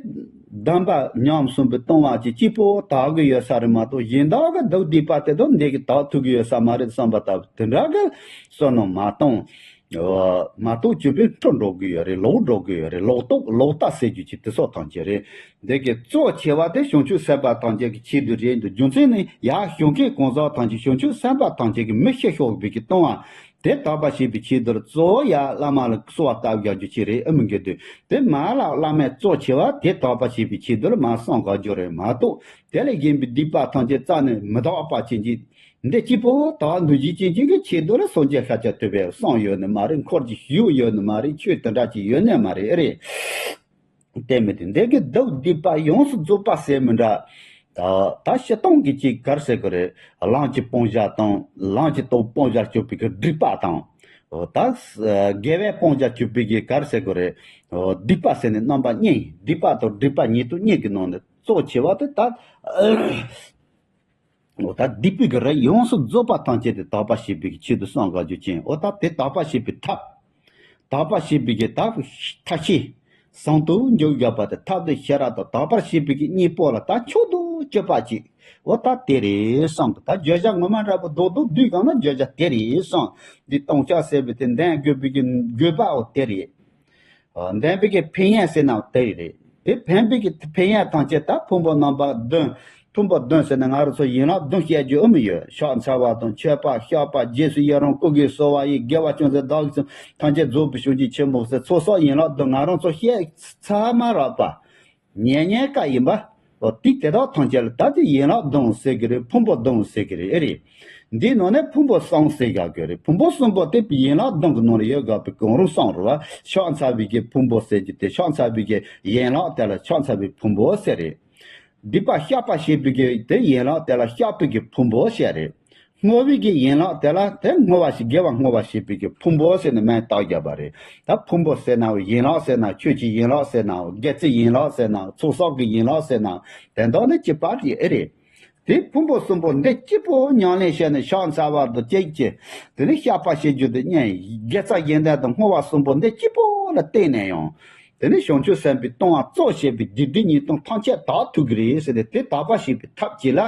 སྡོམ་པ་ཉམས་སོང་བའི་ལྟུང་བ་ཅིག་གཅིག་པོ་དག་གི་ཡོད་ས་རེད་མ་གཏོགས་གཞན་དག་གི་སྡུག་སྡིག་པ་དེ་དག་འདི་གི་དག་ཐུབ་ཀྱི་ཡོད་ས་མ་རེད་བསམ་པ་ལྟ་བུ་དེ་འདྲ་གི་བསོད་ནམས་མ་གཏོང་། མ་གཏོགས་ཅི་བས་འཁྲུལ་འགྲོ་གི་ཡོད་རེད། ལོག་འགྲོ་གི་ཡོད་རེད། ལོག་རྟོག་ལོག་ལྟ་ཟེར་རྒྱུ་ཅིག་དེ་སོགས་ཐམས་ཅད་རེད། འདི་གི་གཙོ་ཆེ་བ་དེ་བྱང་ཆུབ་སེམས་དཔའ་ཐམས་ཅད་ཀྱི་ཆེད་དུ་རེད་འདུག་རྒྱུ་མཚན་ནི་ཡར་ཞུ་མཁན་གང་ཟག་ཐམས་ཅད་བྱང་ཆུབ་སེམས་དཔའ་ཐམས་ཅད་ཀྱི་མི་ཤི་ཤོག་པའི་གི་ལྟུང་བ་དེ་དག་པ་བྱེད་པའི་ཆེད་དུ་གཙོ་བོ་ཡར་བླ་མ་ལ་གསོལ་བ་བཏབ་རྒྱག་རྒྱུ་ཅིག་རེད་ཨེ་མི་འགལ་དུས། དེ་མ་ལ་བླ་མས་གཙོ་ཆེ་བ་དེ་དག་པ་བྱེད་པའི་ཆེད་དུ་ལ་མར་གསུང་དགོས་རྒྱུ་རེད་མ་གཏོགས། དེ་ལས་གཞན་པའི་སྡིག་པ་ཐམས་ཅད་རྩ་ནས་མི་དག་པ་ཅན་གྱི་འདི་གཅིག་པོ་དག་འདུ་བྱེད་ཅན་གཅིག་གི་ཆེད་དུ་ལ་སངས་རྒྱས་ཤཱཀྱ་ཐུབ་པས་གསུངས་ཡོད་ནི་མ་རེད། འཁོར་གྱིས་ཞུས་ཡོད་ནི་མ་རེད། ཆོས་དེ་འདྲ་ཅིག་ཡོད་ནི་མ་རེད་ཨེ་རེད། དེ་མི་དེ་འདི་གི་སྡུག་སྡིག་པ་ཡོངས་སུ་རྫོགས་པ་ཟེར་མི་འདྲ། ད་ད་སྤྱིར་བཏང་གི་ཅིག་ག་རེ་ཟེར་གི་རེད། ལམ་གྱི་སྤང་བྱ་དང་ལམ་གྱི་སྟོབས་སྤང་བྱར་གྱུར་པའི་གི་སྒྲིབ་པ་དང་། ད་དགེ་བའི་སྤང་བྱར་གྱུར་པའི་གི་ག་རེ་ཟེར་གི་རེད། སྡིག་པ་ཟེར་ནས་རྣམ་པ་གཉིས། སྡིག་པ་དང་སྒྲིབ་པ་ཉིས་སྟོང་གཉིས་ཀྱི་ནང་ནས་གཙོ་ཆེ་བ་དེ་ད། འོ་ད་སྡིག་པའི་གི་རིགས་ཡོངས་སུ་རྫོགས་པ་ཐམས་ཅད་དེ་དག་པ་བྱེད་པའི་གི་ཆེད་དུ་གསུངས་དགོས་རྒྱུ་ཅན། འོ་ད་དེ་དག་པ་བྱེད་པའི་ཐབས། དག་པ་བྱེད་པའི་གི་ཐབས་ཐབས་ཤེས། ཟུང་དུ་འཇུག་དགོས་པ་དེ་ཐབས་དེ་ཤེས་རབ་དང་དག་པར་བྱེད་པའི་གི་གཉིས་པོ་ལ་ད་མཆོག་ཏུ་གྱུར་པ་ཅིག་འོ་ད་དེ་རེད་བསམ་གི། ད་བརྗོད་བྱ་ངོ་མ་འདྲ་པོ་རྡོག་རྡོག་བསྡུས་གང་ན་བརྗོད་བྱ་དེ་རེད་བསམ། འདི་ལྟུང་བཤགས་ཟེར་བའི་དེ་འདོན་དགོས་པའི་གི་དགོས་པའོ་དེ་རེད། འདོན་པའི་གི་ཕན་ཡོན་ཟེར་ན་དེ་རེད། དེ་ཕན་པའི་གི་ཕན་ཡོན་ཐམས་ཅད་ད་ཕུང་པོ་རྣམ་པ་བདུན། ཕུང་པོ་བདུན་ཟེར་ན་ང་རང་ཚོ་ཡན་ལག་བདུན་བཤད་རྒྱུ་ཨེ་མི་ཡོད། ཕྱག་འཚལ་བ་དང་མཆོད་པ་བཤགས་པ་རྗེས་སུ་ཡི་རང་བསྐུལ་དགེ་གསོལ་བ་ཡི་དགེ་བ་ཅུང་ཟད་བདག་གིས་ཐམས་ཅད་རྫོགས་པའི་བྱང་ཆུབ་ཆེན་པོ་ཟེར་ཚོགས་གསོག་ཡན་ལག་བདུན་ང་རང་ཚོ་བཤད་ཚར་མ་རག་པ། ཉན་ཉན་ཀ་ཡིན་པ། འོ་དེ་དེ་དག་ཐམས་ཅད་ལ་ད་དེ་ཡན་ལག་བདུན་ཟེར་གི་རེད། ཕུང་པོ་བདུན་ཟེར་གི་རེད་ཨེ་རེད། འདིའི་ནང་ནས་ཕུང་པོ་གསུམ་ཟེར་བཞག་གི་རེད། ཕུང་པོ་གསུམ་པོ་དེ་ཡན་ལག་བདུན་གི་ནང་ལ་ཡོད་དགོས་པའི་གང་རུང་གསུམ་རེད་བ། ཕྱག་འཚལ་བའི་གི་ཕུང་པོ་ཟེར་གི་དེ་ཕྱག་འཚལ་བའི་གི་ཡན་ལག་དེ་ལ་ཕྱག་འཚལ་བའི་ཕུང་པོ་ཟེར་རེད། སྡིག་པ་བཤགས་པ་བྱེད་པའི་གི་དེ་ཡན་ལག་དེ་ལ་བཤགས་པའི་གི་ཕུང་པོ་ཟེར་རེད། བསྔོ་བའི་གི་ཡན་ལག་དེ་ལ་དེ་བསྔོ་བ་ཞིག་དགེ་བ་བསྔོ་བ་བྱེད་པའི་གི་ཕུང་པོ་ཟེར་ནས་མིང་བཏགས་བརྒྱབ་པ་རེད། ད་ཕུང་པོ་ཟེར་ནའོ་ཡན་ལག་ཟེར་ན་ཆོས་ཀྱི་ཡན་ལག་ཟེར་ནའོ་དགེ་རྩའི་ཡན་ལག་ཟེར་ནའོ་ཚོགས་གསོག་གི་ཡན་ལག་ཟེར་ནའོ་དེ་དག་ནི་གཅིག་པ་རེད་ཨེ་རེད། དེ་ཕུང་པོ་གསུམ་པོ་འདི་གཅིག་པོ་ཉམས་ལེན་བྱས་ནས་ཕྱག་འཚལ་བ་དང་བཅས་ཀྱི་དེ་ནི་བཤགས་པ་བྱེད་རྒྱུ་དེ་གཉེན་དགེ་རྩ་གཞན་དོན་དང་བསྔོ་བ་གསུམ་པོ་འདི་གཅིག་པོ་ལ་བརྟེན་ནས་ཡང་དེ་ནི་བྱང་ཆུབ་སེམས་དཔའི་ལྟུང་བ་གཙོ་བྱས་པའི་སྡིག་སྒྲིབ་ཉེས་ལྟུང་ཐམས་ཅད་དག་ཐུབ་ཀྱི་རེད་ཟེར་ཏེ་དེ་དག་པ་བྱེད་པའི་ཐབས་ཀྱིས་ལ།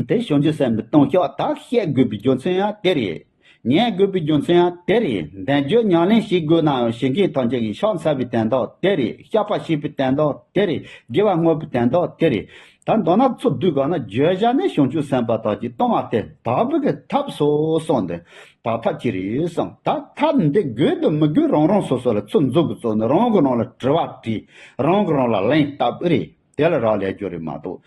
དེ་བྱང་ཆུབ་སེམས་དཔའི་ལྟུང་བཤགས་དག་བཤད་དགོས་པའི་རྒྱུ་མཚན་ཡང་དེ་རེད། ཉན་དགོས་པའི་རྒྱུ་མཚན་ཡང་དེ་རེད། དལ་འབྱོར་ཉམས་ལེན་བྱེད་དགོས་ན་ཡང་བྱེད་མཁན་ཐམས་ཅད་ཀྱིས་ཕྱག་འཚལ་བའི་དོན་དག་དེ་རེད། བཤགས་པ་བྱེད་པའི་དོན་དག་དེ་རེད། དགེ་བ་བསྔོ་བའི་དོན་དག་དེ་རེད། ད་མདོར་ན་ཚུར་བསྡུས་ག་ན་བརྗོད་བྱ་ནི་བྱང་ཆུབ་སེམས་དཔའ་དག་གི་ལྟུང་བ་དེ་དག་པའི་གི་ཐབས་སོ་གསུངས་ཏེ་དག་ཐབས་ཅི་རེད་གསུངས། ད་ཐབས་འདི་དགོས་དང་མི་དགོས་རང་རང་སོ་སོ་ལ་ཚུར་འཛུལ་དགོས་ཚུལ་ནི་རང་གི་རང་ལ་དྲི་བ་དྲིས་རང་གི་རང་ལ་ལན་བཏབ་ཨེ་རེད། དེ་ལ་རག་ལས་རྒྱུ་རེད་མ་གཏོགས།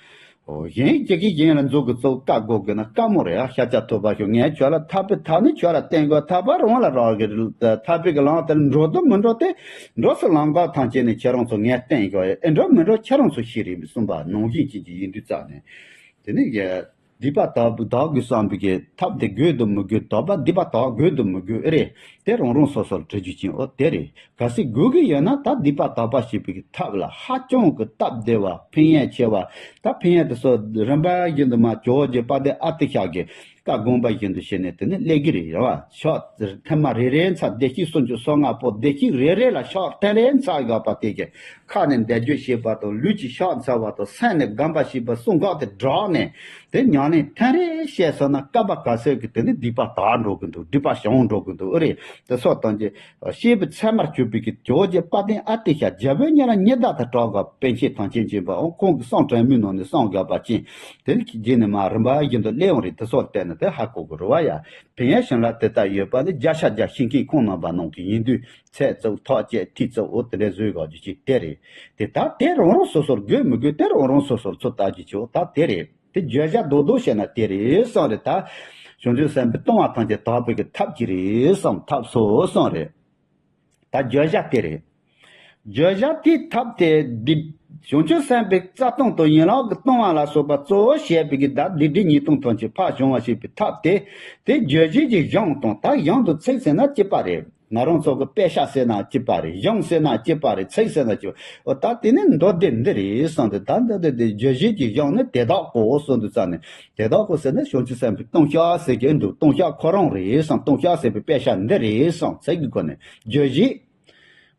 ཨོ། གཞན་གྱི་གི་གཞན་ལ་མཛུབ་གུ་བཙུགས་བཀའ་བསྒོ་དགོས་ན་དཀའ་མོ་རེད་ཨ། ཤ་ཚ་ཐུབ་པ་ཤོག་ངས་ཁྱོད་ལ་ཐར་པའི་ཐབས་ནི་ཁྱོད་ལ་བསྟན་དགོས། ཐར་པ་རང་ལ་རག་གི་རེད། ཐར་པའི་གི་ལམ་དེར་འགྲོ་འདུག་མི་འགྲོ་དེ་འགྲོ་སའི་ལམ་ཁ་ཐམས་ཅད་ནི་ཁྱེད་རང་ཚོ་ངས་བསྟན་དགོས་ཨེ། འགྲོ་མི་འགྲོ་ཁྱེད་རང་ཚོ་ཤེས་རེད་གསུངས་པ་ནང་བཞིན་ཅན་གྱི་ཡིན་དུས་ཙང་ནས་དེ་ནི་གི་སྡིག་པ་དག་དག་དགོས་བསམ་པའི་གི་ཐབས་དེ་དགོས་འདུག་མི་དགོས། དག་པ་སྡིག་པ་དག་དགོས་འདུག་མི་དགོས་ཨེ་རེད། དེ་རང་རང་སོ་སོར་དྲི་རྒྱུ་ཅན། ཨོ་དེ་རེད། གལ་སྲིད་དགོས་ཀྱི་ཡོད་ན་ད་སྡིག་པ་དག་པ་བྱེད་པའི་གི་ཐབས་ལ་ཧ་ཅང་གི་སྟབས་བདེ་བ་ཕན་ཡོན་ཆེ་བ། ད་ཕན་ཡོན་དེ་ཚོ་རིམ་པ་བཞིན་དུ་མ་ཇོ་བོ་རྗེ་དཔལ་ལྡན་ཨ་ཏི་ཤ་གི་བཀའ་དགོངས་པ་བཞིན་དུ་བྱས་ནས་དེ་ནི་སླེབས་ཀྱི་རེད་རེད་བ། ཕྱག་ཐེངས་མ་རེ་རེའི་མཚམས་བདེ་སྐྱིད་སུམ་ཅུ་སོ་ལྔ་པོ་བདེ་སྐྱིད་རེ་རེ་ལ་ཕྱག་ཐེངས་རེའི་མཚམས་བཞག་པ་དེ་གི་ཁ་ནས་བཟླས་བརྗོད་བྱེད་པ་དང་ལུས་ཀྱི་ཕྱག་འཚལ་བ་དང་སེམས་ནས་སྒོམ་པ་བྱེད་པ་གསུམ་ཀ་དེ་བསྒྲགས་ནས་དེ་ཉམས་ལེན་ཐེངས་རེ་བྱས་སོང་ན་སྐབས་ག་ཚོད་ཀྱི་དེ་ནི་སྡིག་པ་དག་འགྲོ་གི་འདུག་སྡིག་པ་བྱང་འགྲོ་གི་འདུག་ཨེ་རེད། དེ་སོགས་དང་གི་ཤེས་པའི་ཚད་མར་གྱུར་པའི་གི་ཇོ་བོ་རྗེ་དཔལ་ལྡན་ཨ་ཏི་ཤ་རྒྱལ་པོའི་སྙན་ལ་ཉི་ཟླ་དང་གྲགས་པ་པཎ་ཆེན་ཐམས་ཅད་མཁྱེན་པ་འོང་ཁོང་གི་གསུང་དྲང་མོའི་ནང་ནས་གསུང་དགོས་པ་ཅན། དེ་ནི་རྗེས་ནས་མ་རིམ་པ་བཞིན་དུ་སླེབས་འོང་རེད། དེ་སོགས་བལྟས་ན་དེ་ཧ་གོ་དགོས་རེད་བ་ཡ། ཕན་ཡོན་བྱིན་རླབས་དེ་ལྟར་ཡོད་པ་ནི་བརྒྱ་ཆ་བརྒྱ་ཤེས་མཁན་ཁོང་རྣམ་པ་ནང་གི་ཡིན་དུས་ཚད་བཙུགས་ཐག་བཅད་ཐིག་བཙུགས་འོ་དེ་འདྲ་བཟོས་དགོས་རྒྱུ་ཅིག་དེ་རེད། དེ་ད་དེ་རང་རང་སོ་སོར་དགོས་མི་དགོས་དེ་རང་རང་སོ་སོར་ཚོད་ལྟ་རྒྱུ་ཅིག་འོ་ད་དེ་རེད། དེ་བརྗོད་བྱ་རྡོག་རྡོག་བཤད་ན་དེ་རེད་གསུངས་རེད་ད། བྱང་ཆུབ་སེམས་དཔའི་ལྟུང་བ་ཐམས་ཅད་དག་པའི་གི་ཐབས་ཀྱི་རེད་གསུངས་ཐབས་སོ་གསུངས་རེད། ད་བརྗོད་བྱ་དེ་རེད། བརྗོད་བྱ་དེའི་ཐབས་དེ་འདི་བྱང་ཆུབ་སེམས་དཔའི་རྩ་ལྟུང་དང་ཡན་ལག་གི་ལྟུང་བ་ལ་སོགས་པ་གཙོ་བོ་བྱས་པའི་གི་ད་སྡིག་སྒྲིབ་ཉེས་ལྟུང་ཐམས་ཅད་ཕར་བྱང་བ་བྱེད་པའི་ཐབས་དེ་དེ་བརྗོད་བྱེད་ཀྱི་གཞུང་དང་ད་གཞུང་དུ་ཚིག་ཟེར་ན་གཅིག་པ་རེད། ང་རང་ཚོ་གི་དཔེ་ཆ་ཟེར་ན་གཅིག་པ་རེད། གཞུང་ཟེར་ན་གཅིག་པ་རེད། ཚིག་ཟེར་ན་གཅིག་པ། འོ་ད་དེ་ནི་མདོ་སྡེ་འདི་རེད་གསུངས་ཏེ་ད་འདི་འདི་འདི་བརྗོད་བྱེད་ཀྱི་གཞུང་ནི་དེ་དག་གོ་གསུངས་འདུག་ཙང་ནས་དེ་དག་གོ་ཟེར་ན་བྱང་ཆུབ་སེམས་དཔའི་ལྟུང་བཤགས་ཟེར་གྱི་འདུག་ལྟུང་བཤགས་ཁོ་རང་རེད་གསུངས། ལྟུང་བཤགས་ཟེར་བའི་དཔེ་ཆ་འདི་རེད་གསུངས་ཚིག་གི་སྒོ་ནས་བརྗོད་བྱེད།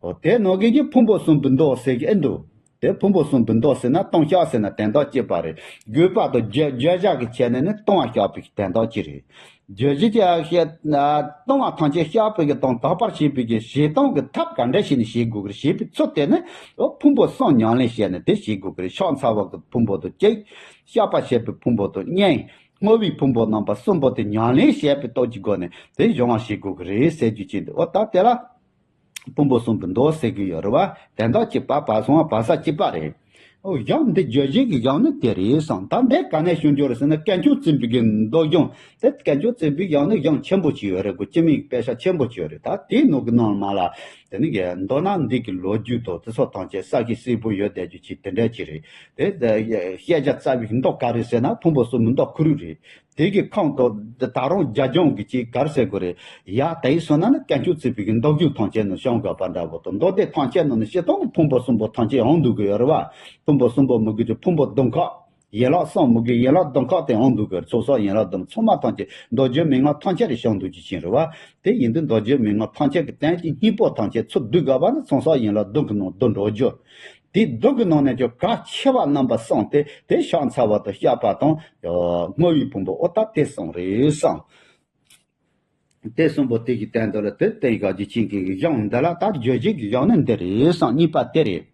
འོ་དེ་ནང་གི་ཀྱི་ཕུང་པོ་གསུམ་པའི་མདོ་ཟེར་གྱི་འདུག་དེ་ཕུང་པོ་གསུམ་པའི་མདོ་ཟེར་ན་ལྟུང་བཤགས་ཟེར་ན་དོན་དག་གཅིག་པ་རེད། དགོས་པ་དང་བརྗོད་བརྗོད་བྱ་གི་ཆ་ནས་ནི་ལྟུང་བ་བཤགས་པའི་དོན་དག་གཅིག་རེད། བརྗོད་བྱེད་ཀྱི་ཨ་ཤེས་ལྟུང་བ་ཐམས་ཅད་བཤགས་པའི་གི་དང་དག་པར་བྱེད་པའི་གི་བྱེད་སྟངས་ཀྱི་ཐབས་ག་འདྲ་བྱས་ནས་བྱེད་དགོས་གི་རེད། བྱེད་པའི་ཚུལ་དེ་ནི་འོ་ཕུང་པོ་གསུམ་ཉམས་ལེན་བྱས་ནས་དེ་བྱེད་དགོས་གི་རེད། ཕྱག་འཚལ་བ་གི་ཕུང་པོ་དང་གཅིག་བཤགས་པ་བྱེད་པའི་ཕུང་པོ་དང་གཉིས། བསྔོ་བའི་ཕུང་པོ་རྣམ་པ་གསུམ་པོ་དེ་ཉམས་ལེན་བྱས་པའི་སྟོབས་ཀྱི་སྒོ་ནས་དེ་སྦྱོང་བ་བྱེད་དགོས་གི་རེད་ཟེར་རྒྱུ་ཅན་དེ་འོ་ད་དེ་ལ། ཕུང་པོ་གསུམ་པའི་མདོ་ཟེར་གྱི་ཡོད་རེད་བ། དོན་དག་གཅིག་པ་བར་སོང་བ་བར་ས་གཅིག་པ་རེད། ཨོ་གཞུང་འདི་བརྗོད་བྱེད་ཀྱི་གཞུང་ནི་དེ་རེད་གསུངས། ད་འདི་ག་ནས་ཞུ་རྒྱུ་རེད་ཟེར་ན་དཀོན་མཆོག་བཙུན་པའི་གི་མདོ་གཞུང་དེ་དཀོན་མཆོག་བཙུན་པའི་གཞུང་ནི་གཞུང་ཆེན་པོ་ཅིག་ཡོད་རེད་གོ། སྤྱི་མིང་གི་དཔེ་ཆ་ཆེན་པོ་ཅིག་ཡོད་རེད། ད་དེའི་ནང་གི་ནང་མ་ལ་དེ་ནི་གི་མདོར་ན་འདི་གི་ལོ་རྒྱུས་དང་དེ་ཚོ་ཐམས་ཅད་ས་གི་སྲིད་པོ་ཡོད་བསྡད་རྒྱུ་ཅིག་དེ་འདྲ་ཅིག་རེད། དེ་བཤད་བྱ་རྩ་བའི་མདོ་ག་རེ་ཟེར་ན་ཕུང་པོ་གསུམ་མདོ་ཁུ་རུ་རེད། དེ་གི་ཁོངས་དུ་ད་རུང་རྒྱ་གཞུང་གི་ཅིག་གར་ཟེར་དགོས་རེད། ཡ་དེ་ཡིན་སོང་ན་ནི་དཀོན་མཆོག་བཙུན་པའི་གི་མདོ་རྒྱུད་ཐམས་ཅད་ནང་བྱུང་དགོས་པ་འདྲ་བོ་དང་མདོ་སྡེ་ཐམས་ཅད་ནང་ནི་སྤྱིར་བཏང་གི་ཕུང་པོ་གསུམ་པོ་ཐམས་ཅད་ཡོང་འདུག་གི་ཡོད་རེད་བ། ཕུང་པོ་གསུམ་པོ་མི་དགོས་ཀྱི་ཕུང་པོ་བདུན་ཁག་ཡན་ལག་གསུམ་མི་དགོས་ཡན་ལག་བདུན་ཁག་དེ་ཡོང་འདུག་གི་རེད། ཚོགས་བསགས་ཡན་ལག་བདུན་ཚང་མ་ཐམས་ཅད་མདོ་རྒྱུད་མན་ངག་ཐམས་ཅད་རེ་བྱུང་འདུག་ཅི་ཕྱིན་རེད་བ། དེ་ཡིན་དུས་མདོ་རྒྱུད་མན་ངག་ཐམས་ཅད་ཀྱི་དོན་གྱི་སྙིང་པོ་ཐམས་ཅད་ཚུར་བསྡུ་དགོས་པ་ནི་ཚོགས་བསགས་ཡན་ལག་བདུན་གྱི་ནང་བསྡུ་འགྲོ་རྒྱུ། དེ་བདུན་གྱི་ནང་ནས་ཀྱང་གལ་ཆེ་བ་རྣམ་པ་གསུམ་སྟེ་དེ་ཕྱག་འཚལ་བ་དང་བཤགས་པ་དང་བསྔོ་བའི་ཕུང་པོ་ཨོ་ད་དེ་གསུམ་རེད་གསུངས། དེ་གསུམ་པོ་དེ་གི་སྟེང་དུ་ལ་དེ་བསྟན་ག་གི་ཆིང་གི་གཞུང་འདི་ལ་ད་བརྗོད་བྱེད་ཀྱི་གཞུང་ནི་འདི་རེད་གསུངས། གཉིས་པ་དེ་རེད།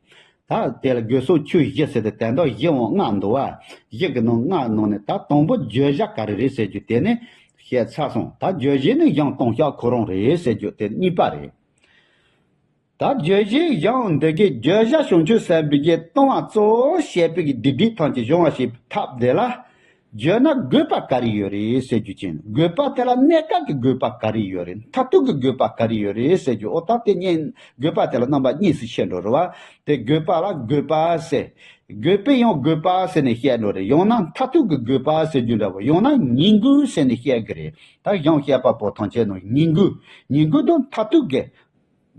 ད་དེ་ལ་དགོས་སོགས་ཆོས་བཞི་ཟེར་ཏེ་དོན་དག་བཞི་འོང་ལྔ་འདུག་བ། བཞི་གི་ནང་ལྔ་ནང་ནས་ད་དང་པོ་བརྗོད་བྱ་ག་རེ་རེད་ཟེར་རྒྱུ་དེ་ནི་བཤད་ཚར་སོང་། ད་བརྗོད་བྱེད་ནི་གཞུང་ལྟུང་བཤགས་ཁོ་རང་རེད་ཟེར་རྒྱུ་དེ་གཉིས་པ་རེད། ད་བརྗོད་བྱའི་གཞུང་འདི་གའི་བརྗོད་བྱ་བྱང་ཆུབ་སེམས་དཔའི་གི་ལྟུང་བ་གཙོ་བོ་བྱས་པའི་གི་སྡིག་སྒྲིབ་ཐམས་ཅད་སྦྱོང་བ་བྱེད་པའི་ཐབས་དེ་ལ་བརྗོད་ན་དགོས་པ་ག་རེ་ཡོད་རེད་ཟེར་རྒྱུ་ཅན། དགོས་པ་དེ་ལ་གནས་སྐབས་ཀྱི་དགོས་པ་ག་རེ་ཡོད་རེད། མཐར་ཐུག་གི་དགོས་པ་ག་རེ་ཡོད་རེད་ཟེར་རྒྱུ། ཨོ་ད་དེ་གཉིས་དགོས་པ་དེ་ལ་རྣམ་པ་གཉིས་སུ་ཕྱེ་འགྲོ་རེད་བ། དེ་དགོས་པ་ལ་དགོས་པ་ཟེར། དགོས་པའི་ཡང་དགོས་པ་ཟེར་ནས་བཤད་འགྲོ་རེད། ཡང་ན་མཐར་ཐུག་གི་དགོས་པ་ཟེར་རྒྱུ་འདྲ་བོ། ཡང་ན་ཉེས་དགོས་ཟེར་ནས་བཤད་གི་རེད། ད་གཞུང་བཤད་པ་པོ་ཐམས་ཅད་ནང་ཉེས་དགོས། ཉེས་དགོས་དང་མཐར་ཐུག་གི་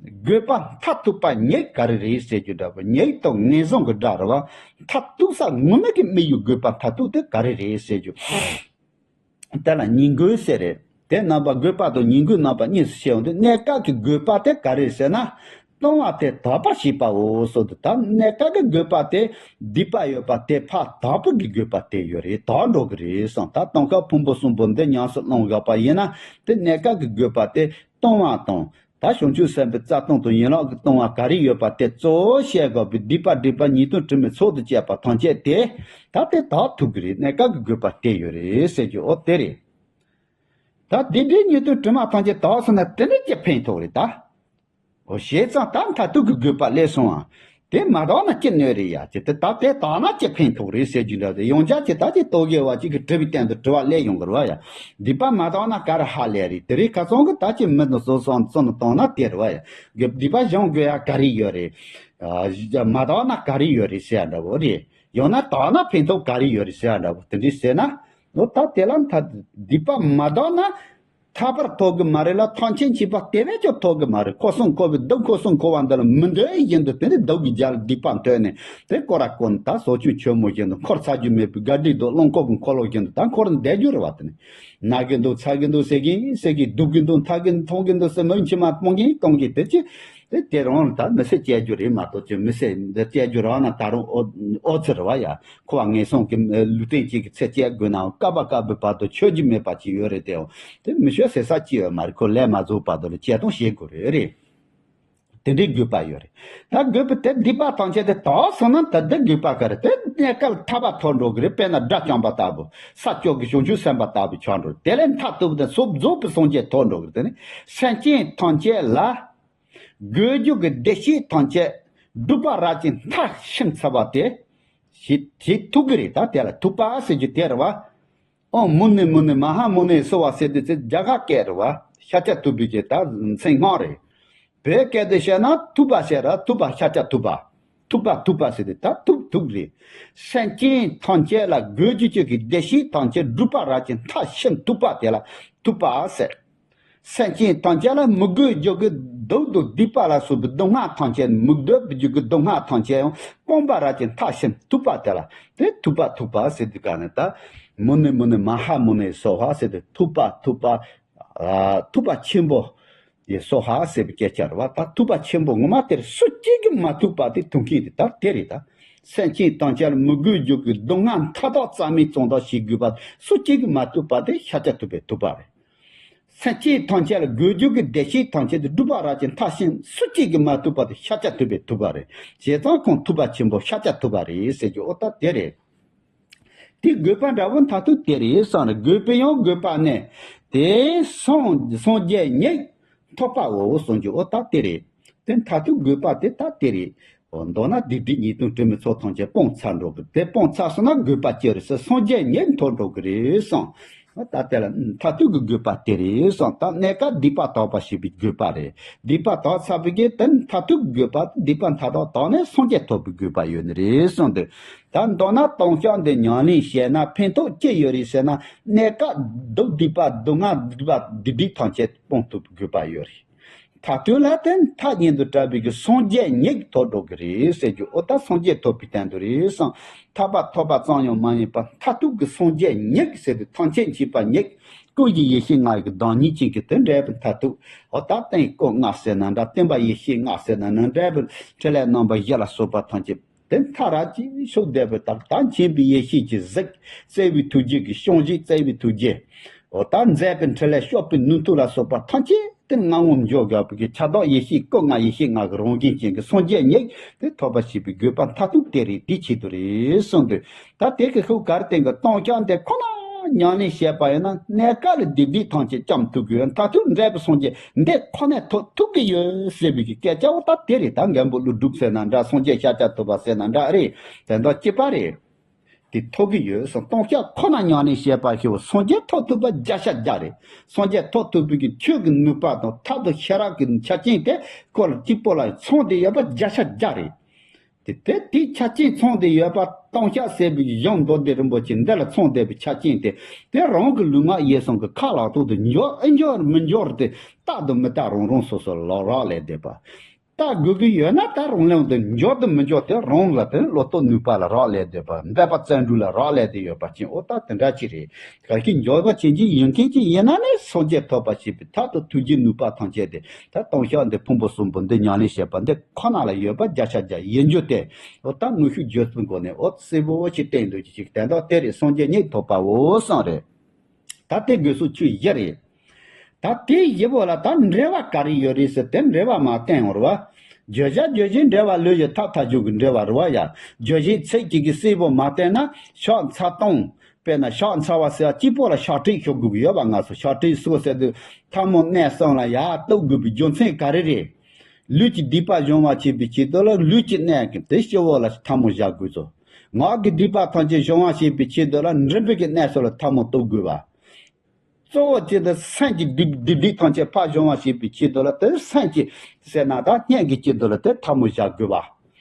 དགོས་པ་མཐར་ཐུག་པ་ཉེས་ག་རེ་རེད་ཟེར་རྒྱུ་འདྲ་བོ། ཉེས་དང་ངན་སོང་གི་སྒྲ་རེད་བ། མཐར་ཐུག་ས་ངོ་མ་གི་དམིགས་ཡུལ་དགོས་པ་མཐར་ཐུག་དེ་ག་རེ་རེད་ཟེར་རྒྱུ། དེ་ལ་ཉེས་དགོས་ཟེར་རེད། དེ་རྣམ་པ་དགོས་པ་དང་ཉེས་དགོས་རྣམ་པ་གཉིས་སུ་ཕྱེ་ཡོང་དུས་གནས་སྐབས་ཀྱི་དགོས་པ་དེ་ག་རེ་རེད་ཟེར་ན། ལྟུང་བ་དེ་དག་པར་བྱེད་པའོ་གསུངས་འདུག་ད་གནས་སྐབས་ཀྱི་དགོས་པ་དེ་སྡིག་པ་ཡོད་པ་དེ་ཕར་དག་པ་གི་དགོས་པ་དེ་ཡོད་རེད། དག་འགྲོ་གི་རེད་གསུངས། ད་ལྟུང་སྐབས་ཕུང་པོ་གསུམ་པོ་འདི་ཉམས་སུ་བླང་དགོས་པ་ཡིན་ན་དེ་གནས་སྐབས་ཀྱི་དགོས་པ་དེ་ལྟུང་བ་དང་། ད་བྱང་ཆུབ་སེམས་དཔའི་རྩ་ལྟུང་དང་ཡན་ལག་གི་ལྟུང་བ་ག་རེ་ཡོད་པ་དེ་གཙོ་བོ་བཤད་དགོས་པའི་སྡིག་པ་སྒྲིབ་པ་ཉེས་ལྟུང་དྲི་མའི་ཚོགས་དང་བཅས་པ་ཐམས་ཅད་དེ་ད་དེ་དག་ཐུབ་ཀྱི་རེད། གནས་སྐབས་ཀྱི་དགོས་པ་དེ་ཡོད་རེད་ཟེར་རྒྱུ་ཨོ་དེ་རེད། ད་སྡིག་སྒྲིབ་ཉེས་ལྟུང་དྲི་མ་ཐམས་ཅད་དག་སོང་ན་དེ་ནི་ཅི་ཕན་ཐོགས་རེད་ད། ཨོ་བྱས་ཙང་ད་མཐར་ཐུག་གི་དགོས་པ་སླེབས་སོང་ཨ། དེ་མ་དག་ན་ཅི་གནོད་རེད་ཡ། ཅི་དེ་ད་དེ་དག་ན་ཅི་ཕན་ཐོགས་རེད་ཟེར་རྒྱུ་འདྲ་དེ། ཡང་བསྐྱར་ཅི་ད་ཅི་ལྟོ་གོས་པ་ཅིག་གིས་དྲི་བའི་སྟེང་དུ་དྲི་བ་སླེབས་ཡོང་གི་རེད་བ་ཡ། སྡིག་པ་མ་དག་ན་ག་རེ་ཧ་ལས་རེད། དེ་རིང་ཁ་སང་གི་ད་ཅི་མི་དང་སོ་སོ་བཙོན་དུ་བཏང་ན་དེ་རེད་བ་ཡ། སྡིག་པ་སྦྱང་དགོས་ཡ་ག་རེ་ཡོད་རེད། ཨ་མ་དག་ན་ག་རེ་ཡོད་རེད་ཟེར་ཡ་འདྲ་བོ་རེད། ཡང་ན་དག་ན་ཕན་ཐོགས་ག་རེ་ཡོད་རེད་ཟེར་ཡ་འདྲ་བོ་དེ་འདྲ་ཟེར་ན། ལོ་ད་དེ་ལ་མཐའ་སྡིག་པ་མ་དག་ན། ཐར་པར་ཐོབ་གི་མ་རེད་ལ། ཐམས་ཅད་མཁྱེན་པ་དེ་བས་ཀྱང་ཐོབ་གི་མ་རེད། འཁོར་གསུམ་འཁོར་བའི་སྡུག། འཁོར་གསུམ་འཁོར་བ་འདི་ལ་མི་འདོད་བཞིན་དུ་དེ་ནི་སྡུག་གི་རྒྱ་ལ་སྡིག་པ་འདོད་ནས་དེ་སྐོར་ར་སྐོར་ནས་ད་ཟོ་ཆུན་ཆོས་མོ་བཞིན་དུ་འཁོར་ཚར་རྒྱུ་མེད་པའི་དགའ་སྡིག་དང་རླུང་འཁོར་གྱི་འཁོར་ལོ་བཞིན་དུ་ད་འཁོར་ནས་བསྡད་རྒྱུ་རེད་བ། དེ་ནི་ན་གི་འདུག་ཚ་གི་འདུག་ཟེར་གི་ཟེར་གི་སྡུག་གི་འདུག་ཐ་གི་འཐུང་གི་འདུག་ཟེར་མི་མཆི་མ་གཏོང་གི་གཏོང་གི་དེ་ཅི། དེ་དེ་རང་ད་མི་ཚེ་སྐྱེལ་རྒྱུ་རེད་མ་གཏོགས་ཅི་མི་ཚེ་འདི་སྐྱེལ་རྒྱུ་རང་ན་ད་རུང་ཨོ་ཨོ་ཙི་རེད་བ་ཡ། འཁོར་བ་ངན་སོང་གི་ལུས་རྟེན་གཅིག་གི་ཚེ་སྐྱེལ་དགོས་ནའང་སྐབས་པ་སྐབས་པའི་བར་དུ་ཆོད་རྒྱུ་མེད་པ་ཅིག་ཡོད་རེད་དེའང་དེ་མི་ཆོད་ཟེར་ས་ཅི་ཡོད་མ་རེད། ཁོ་ལས་མ་རྫོགས་བར་དུ་ལ་སྐྱེལ་གཏོང་བྱེད་དགོས་རེད་རེད། དེ་འདྲའི་དགོས་པ་ཡོད་རེད། ད་དགོས་པ་དེ་སྡིག་པ་ཐམས་ཅད་དེ་དག་སོང་ན་ད་དེ་དགོས་པ་ག་རེ་དེ་གནས་སྐབས་ཐར་པ་ཐོབ་འགྲོ་གི་རེད། དཔེར་ན་དགྲ་བཅོམ་པ་ལྟ་བུ་ས་སྐྱོགས་ཀྱི་བྱང་ཆུབ་སེམས་དཔའ་ལྟ་བུ་ཆགས་འགྲོ་རེད། དེ་ལས་མཐར་ཐུག་པ་དེ་ཚོ་རྫོགས་པའི་སངས་རྒྱས་ཐོབ་འགྲོ་གི་རེད། དེ་ནི་སེམས་ཅན་ཐམས་ཅད་ལ། དགོས་རྒྱུ་གི་བདེ་སྐྱིད་ཐམས་ཅད་སྒྲུབ་པ་ར་ཅན་མཐར་ཕྱིན་ཚར་བ་དེ་ཞིག་ཞིག་ཐུག་གི་རེད། ད་དེ་ལ་ཐུག་པ་ཟེར་རྒྱུ་དེ་རེད་བ། ཨོ་མུ་ནེ་མུ་ནེ་མ་ཧཱ་མུ་ནེ་སྭཱ་ཧཱ་ཟེར་དུས་ཚེ་རྒྱ་གར་སྐད་རེད་བ། ཤཱཀྱ་ཐུབ་པའི་གི་ད་མཚན་སྔགས་རེད། བོད་སྐད་དུ་བཤད་ན་ཐུབ་པ་ཟེར་ར་ཐུབ་པ་ཤཱཀྱ་ཐུབ་པ། ཐུབ་པ་ཐུབ་པ་ཟེར་དུས་ད་ཐུབ་ཐུབ་རེད། སེམས་ཅན་ཐམས་ཅད་ལ་དགོས་རྒྱུ་ཅིག་གི་བདེ་སྐྱིད་ཐམས་ཅད་སྒྲུབ་པ་ར་ཅན་མཐར་ཕྱིན་ཐུབ་པ་དེ་ལ་ཐུབ་པ་ཟེར། སེམས་ཅན་ཐམས་ཅད་ལ་མི་དགོས་རྒྱུ་གི་སྡུག་དང་སྡིག་པ་ལ་སོགས་པའི་སྡུག་བསྔལ་ཐམས་ཅད་མི་འདོད་པའི་རྒྱུ་གི་སྡུག་བསྔལ་ཐམས་ཅད་ཡང་སྤོང་བ་ར་ཅན་མཐར་ཕྱིན་ཐུབ་པ་དེ་ལ་དེ་ཐུབ་པ་ཐུབ་པ་ཟེར་དུས་ག་ནས་ད་མུ་ནེ་མུ་ནེ་མ་ཧཱ་མུ་ནེ་སྭཱ་ཧཱ་ཟེར་དུས་ཐུབ་པ་ཐུབ་པ། ཨ་ཐུབ་པ་ཆེན་པོ་ཡི་སྭཱ་ཧཱ་ཟེར་བའི་སྐད་ཆ་རེད་བ། ད་ཐུབ་པ་ཆེན་པོ་ངོ་མ་དེར་སུ་གཅིག་གིས་མ་ཐུབ་པ་དེ་ཐུབ་མཁན་དེ་ད་དེ་རེད་ད། སེམས་ཅན་ཐམས་ཅད་ལ་མི་དགོས་རྒྱུ་གི་སྡུག་བསྔལ་མཐའ་དག་རྩ་མེད་གཏོང་ཐབས་བྱེད་དགོས་པ་སུ་གཅིག་གིས་མ་ཐུབ་པ་དེ་ཤཱཀྱ་ཐུབ་པས་ཐུབ་པ་རེད། སེམས་ཅན་ཐམས་ཅད་ལ་དགོས་རྒྱུ་གི་བདེ་སྐྱིད་ཐམས་ཅད་དེ་སྒྲུབ་པ་ར་ཅན་མཐར་ཕྱིན་སུ་གཅིག་གིས་མ་ཐུབ་པ་དེ་ཤཱཀྱ་ཐུབ་པས་ཐུབ་པ་རེད། བྱས་ཙང་ཁོང་ཐུབ་པ་ཆེན་པོ་ཤཱཀྱ་ཐུབ་པ་རེད་ཟེར་རྒྱུ་ཨོ་ད་དེ་རེད། དེ་དགོས་པ་འདྲ་བོ་མཐར་ཐུག་དེ་རེད་བསམ་རེད། དགོས་པའི་ཡང་དགོས་པ་ནི་དེ་སངས་སངས་རྒྱས་ཉིད་ཐོབ་པའོ་གསུངས་རྒྱུ་ཨོ་ད་དེ་རེད། དེ་མཐར་ཐུག་དགོས་པ་དེ་ད་དེ་རེད། འོ་མདོར་ན་སྡིག་སྒྲིབ་ཉེས་ལྟུང་དྲི་མའི་ཚོགས་ཐམས་ཅད་སྤོང་ཚར་འགྲོ་གི། དེ་སྤོང་ཚར་སོང་ན་དགོས་པ་ཅི་རེད་ཟེར་སངས་རྒྱས་ཉིད་ཐོབ་འགྲོ་གི་རེད་བསམ། ད་དེ་ལ་མཐར་ཐུག་གི་དགོས་པ་དེ་རེད་བསམ། ད་གནས་སྐབས་སྡིག་པ་དག་པ་བྱེད་པའི་དགོས་པ་རེད། སྡིག་པ་དག་ཚར་བའི་གི་དེ་མཐར་ཐུག་གི་དགོས་པ་སྡིག་པ་མཐའ་དག་དག་ནས་སངས་རྒྱས་ཐོབ་པའི་དགོས་པ་ཡོད་ནི་རེད་གསུངས་འདུག་ད་མདོར་ན་ལྟུང་བཤགས་འདི་ཉམས་ལེན་བྱས་ན་ཕན་ཐོགས་ཅི་ཡོད་རེད་ཟེར་ན། གནས་སྐབས་སྡུག་སྡིག་པ་སྡུག་བསྔལ་སྡིག་པ་སྡིག་སྒྲིབ་ཐམས་ཅད་སྤོང་ཐུབ་དགོས་པ་ཡོད་རེད། མཐར་ཐུག་ལ་དེ་མཐའ་གཉིས་དུ་བྲལ་བའི་གི་སངས་རྒྱས་ཉིད་ཐོབ་འགྲོ་གི་རེད་ཟེར་རྒྱུ་ཨོ་ད་སངས་རྒྱས་ཐོབ་པའི་སྟེང་དུ་རེད་བསམ། ཐར་པ་ཐོབ་པ་ཙམ་ཡང་མ་ཡིན་པར་མཐར་ཐུག་གི་སངས་རྒྱས་ཉིད་ཟེར་དུས་ཐམས་ཅད་མཁྱེན་པ་ཉིད་ཀུན་གཞི་ཡེ་ཤེས་ལྔ་ཡི་གི་བདག་ཉིད་ཅན་གྱི་དེ་འདྲ་བའི་མཐར་ཐུག་ཨོ་ད་རྟེན་སྐུ་ལྔ་ཟེར་ན་འདྲ། སྟོན་པ་ཡེ་ཤེས་ལྔ་ཟེར་ན་འདྲ་བའི་འཕྲིན་ལས་རྣམ་པ་བཞི་ལ་སོགས་པ་ཐམས་ཅད། དེ་མཐའ་ར་ཅིག་ཤོག་བསྡད་པའི་དག་ད་མཁྱེན་པའི་ཡེ་ཤེས་ཀྱི་གཟུགས་བརྩེ་བའི་ཐུགས་རྗེ་ཀྱི་བྱང་ཆུབ་བརྩེ་བའི་ཐུགས་རྗེ། འོ་ད་མཛད་པའི་འཕྲིན་ལས་སྤྱོད་པའི་ནུས་མཐུ་ལ་སོགས་པ་ཐམས་ཅད་དེ་ལྔ་བོ་འཇོག་དགོས་པའི་ཁྱབ་བདག་ཡེ་ཤེས་སྐུ་ལྔ་ཡེ་ཤེས་ལྔ་གི་རང་བཞིན་ཅན་གྱི་སངས་རྒྱས་ཉིད་དེ་ཐོབ་པར་བྱེད་པའི་དགོས་པ་མཐར་ཐུག་དེ་རེད། དེའི་ཆེད་དུ་རེད་གསུངས་འདུག་ད་དེ་གི་ཤུགས་གར་བརྟེན་གྱི་ལྟུང་བཤགས་འདི་ཁོ་ན་ཉམས་ལེན་བྱས་པ་ཡིན་ན་གནས་སྐབས་ལ་སྡིག་སྒྲིབ་ཐམས་ཅད་བཅོམ་ཐུབ་དགོས། མཐར་ཐུག་འབྲས་བུ་སངས་རྒྱས་འདི་ཁོ་ནས་ཐོབ་ཐུབ་ཀྱི་ཡོད་ཟེར་བའི་གི་སྐད་ཆ་འོ་ད་དེ་རེད། ད་མགོན་པོ་ཀླུ་སྒྲུབ་ཟེར་ན་འདྲ། སངས་རྒྱས་ཤཱཀྱ་ཐུབ་པ་ཟེར་ན་འདྲ་རེད། དེ་འདྲ་གཅིག་པ་རེད། དེ་ཐོབ་ཀྱི་ཡོད་སོང་། ལྟུང་བཤགས་ཁོ་ན་ཉམས་ལེན་བྱས་པ་ཞིག་སངས་རྒྱས་ཐོབ་ཐུབ་པ་བརྒྱ་ཆ་བརྒྱ་རེད། སངས་རྒྱས་ཐོབ་ཐུབ་པའི་གི་ཆོས་ཀྱི་ནུས་པ་དང་ཐབས་དང་ཤེས་རབ་ཀྱི་ཆ་རྐྱེན་དེ་ཁོ་ལ་གཅིག་པོ་ལ་ཚང་བསྡད་ཡོད་པ་བརྒྱ་ཆ་བརྒྱ་རེད། དེ་དེ་དེའི་ཆ་རྐྱེན་ཚང་བསྡད་ཡོད་པ་ལྟུང་བཤགས་ཟེར་བའི་གཞུང་མདོ་སྡེ་རིན་པོ་ཆེ་འདི་ལ་ཚང་བསྡད་པའི་ཆ་རྐྱེན་དེ་དེ་རང་གི་ལུས་ངག་ཡིད་གསུམ་གྱི་ཁ་ལག་ཐོག་ཏུ་འབྱོར་ཨེ་འབྱོར་མི་འབྱོར་དེ་བལྟ་དང་མི་བལྟ་རང་རང་སོ་སོ་ལ་རག་ལས་བསྡད་པ། བལྟ་དགོས་ཀྱི་ཡོད་ན་ད་རང་ལུགས་འདི་འབྱོར་དང་མི་འབྱོར་དེ་རང་ལ་དེ་བློ་རྟོག་ནུས་པ་ལ་རག་ལས་བསྡད་པ། འབད་པ་རྩལ་འགྲུབ་ལ་རག་ལས་བསྡད་ཡོད་པ་ཅན་ཨོ་ད་དེ་འདྲ་ཅིག་རེད། གལ་སྲིད་འབྱོར་པ་ཅན་ཅིག་ཡིན་མཁན་ཅིག་ཡིན་ན་ནི་སངས་རྒྱས་ཐོབ་པ་ཞེས་པའི་ཐབས་དང་ཐུགས་རྗེ་ནུས་པ་ཐམས་ཅད་དེ་ད་ལྟུང་བཤགས་འདི་ཕུང་པོ་གསུམ་པོ་འདི་ཉམས་ལེན་བྱེད་པ་འདི་ཁོ་ན་ལ་ཡོད་པ་བརྒྱ་ཆ་བརྒྱ་ཡིན་རྒྱུ་དེ་ཨོ་ད་དངོས་ཤུགས་བརྗོད་ཚུལ་སྒོ་ནས་ཨོ་གསལ་པོ་ཅིག་བསྟན་འདུག་ཅིག་དེ་འདྲ་དེ་རེད། སངས་རྒྱས་ཉིད་ཐོབ་པའོ་གསུངས་རེད། ད་དེ་དགོས་སུ་ཆོས་བཞི་རེད། ད་དེ་བཞི་པོ་ལ་ད་འགྲེལ་བ་ག་རེ་ཡོད་རེད་ཟེར་དེ་འགྲེལ་བ་མ་བསྟན་ཡོང་རེད་བ། བརྗོད་བྱ་བརྗོད་བྱའི་འགྲེལ་བ་ལོས་ཡོད་ཐབས་ཐག་ཆོད་ཀྱི་འགྲེལ་བ་རེད་བ་ཡ། བརྗོད་བྱའི་ཚིག་གཅིག་གིས་གསལ་པོ་མ་བསྟན་ན་ཕྱག་འཚལ་གཏོང་། དཔེར་ན་ཕྱག་འཚལ་བ་ཟེར་བ་གཅིག་པོ་ལ་ཕྱག་བྲིས་ཤོག་དགོས་ཀྱི་ཡོད་པ་ང་ཚོ་ཕྱག་བྲིས་སོགས་ཟེར་དུས་ཐལ་མོ་སྣ་གསུམ་ལ་ཡར་གཏུབ་དགོས་པའི་རྒྱུ་མཚན་ག་རེ་རེད། ལུས་ཀྱི་སྡིག་པ་སྦྱོང་བར་བྱེད་པའི་ཆེད་དུ་ལ་ལུས་ཀྱི་གནས་ཀྱི་དེ་སྤྱི་བོ་ལ་ཐལ་མོ་བཞག་དགོས་སོ། ངག་གི་སྡིག་པ་ཐམས་ཅད་སྦྱོང་བར་བྱེད་པའི་ཆེད་དུ་ལ་མགྲིན་པའི་གི་གནས་སུ་ལ་ཐལ་མོ་གཏུག་དགོས་པ། གཙོ་བོ་ཆེད་དུ་སེམས་ཀྱི་སྡིག་སྡིག་སྡིག་ཐམས་ཅད་ཕར་སྦྱོང་བར་བྱེད་པའི་ཆེད་དུ་ལ་དེ་སེམས་ཀྱི་ཟེར་ན་ད་སྙན་གྱི་ཆེད་དུ་ལ་དེ་ཐལ་མོ་བཞག་དགོས་པ།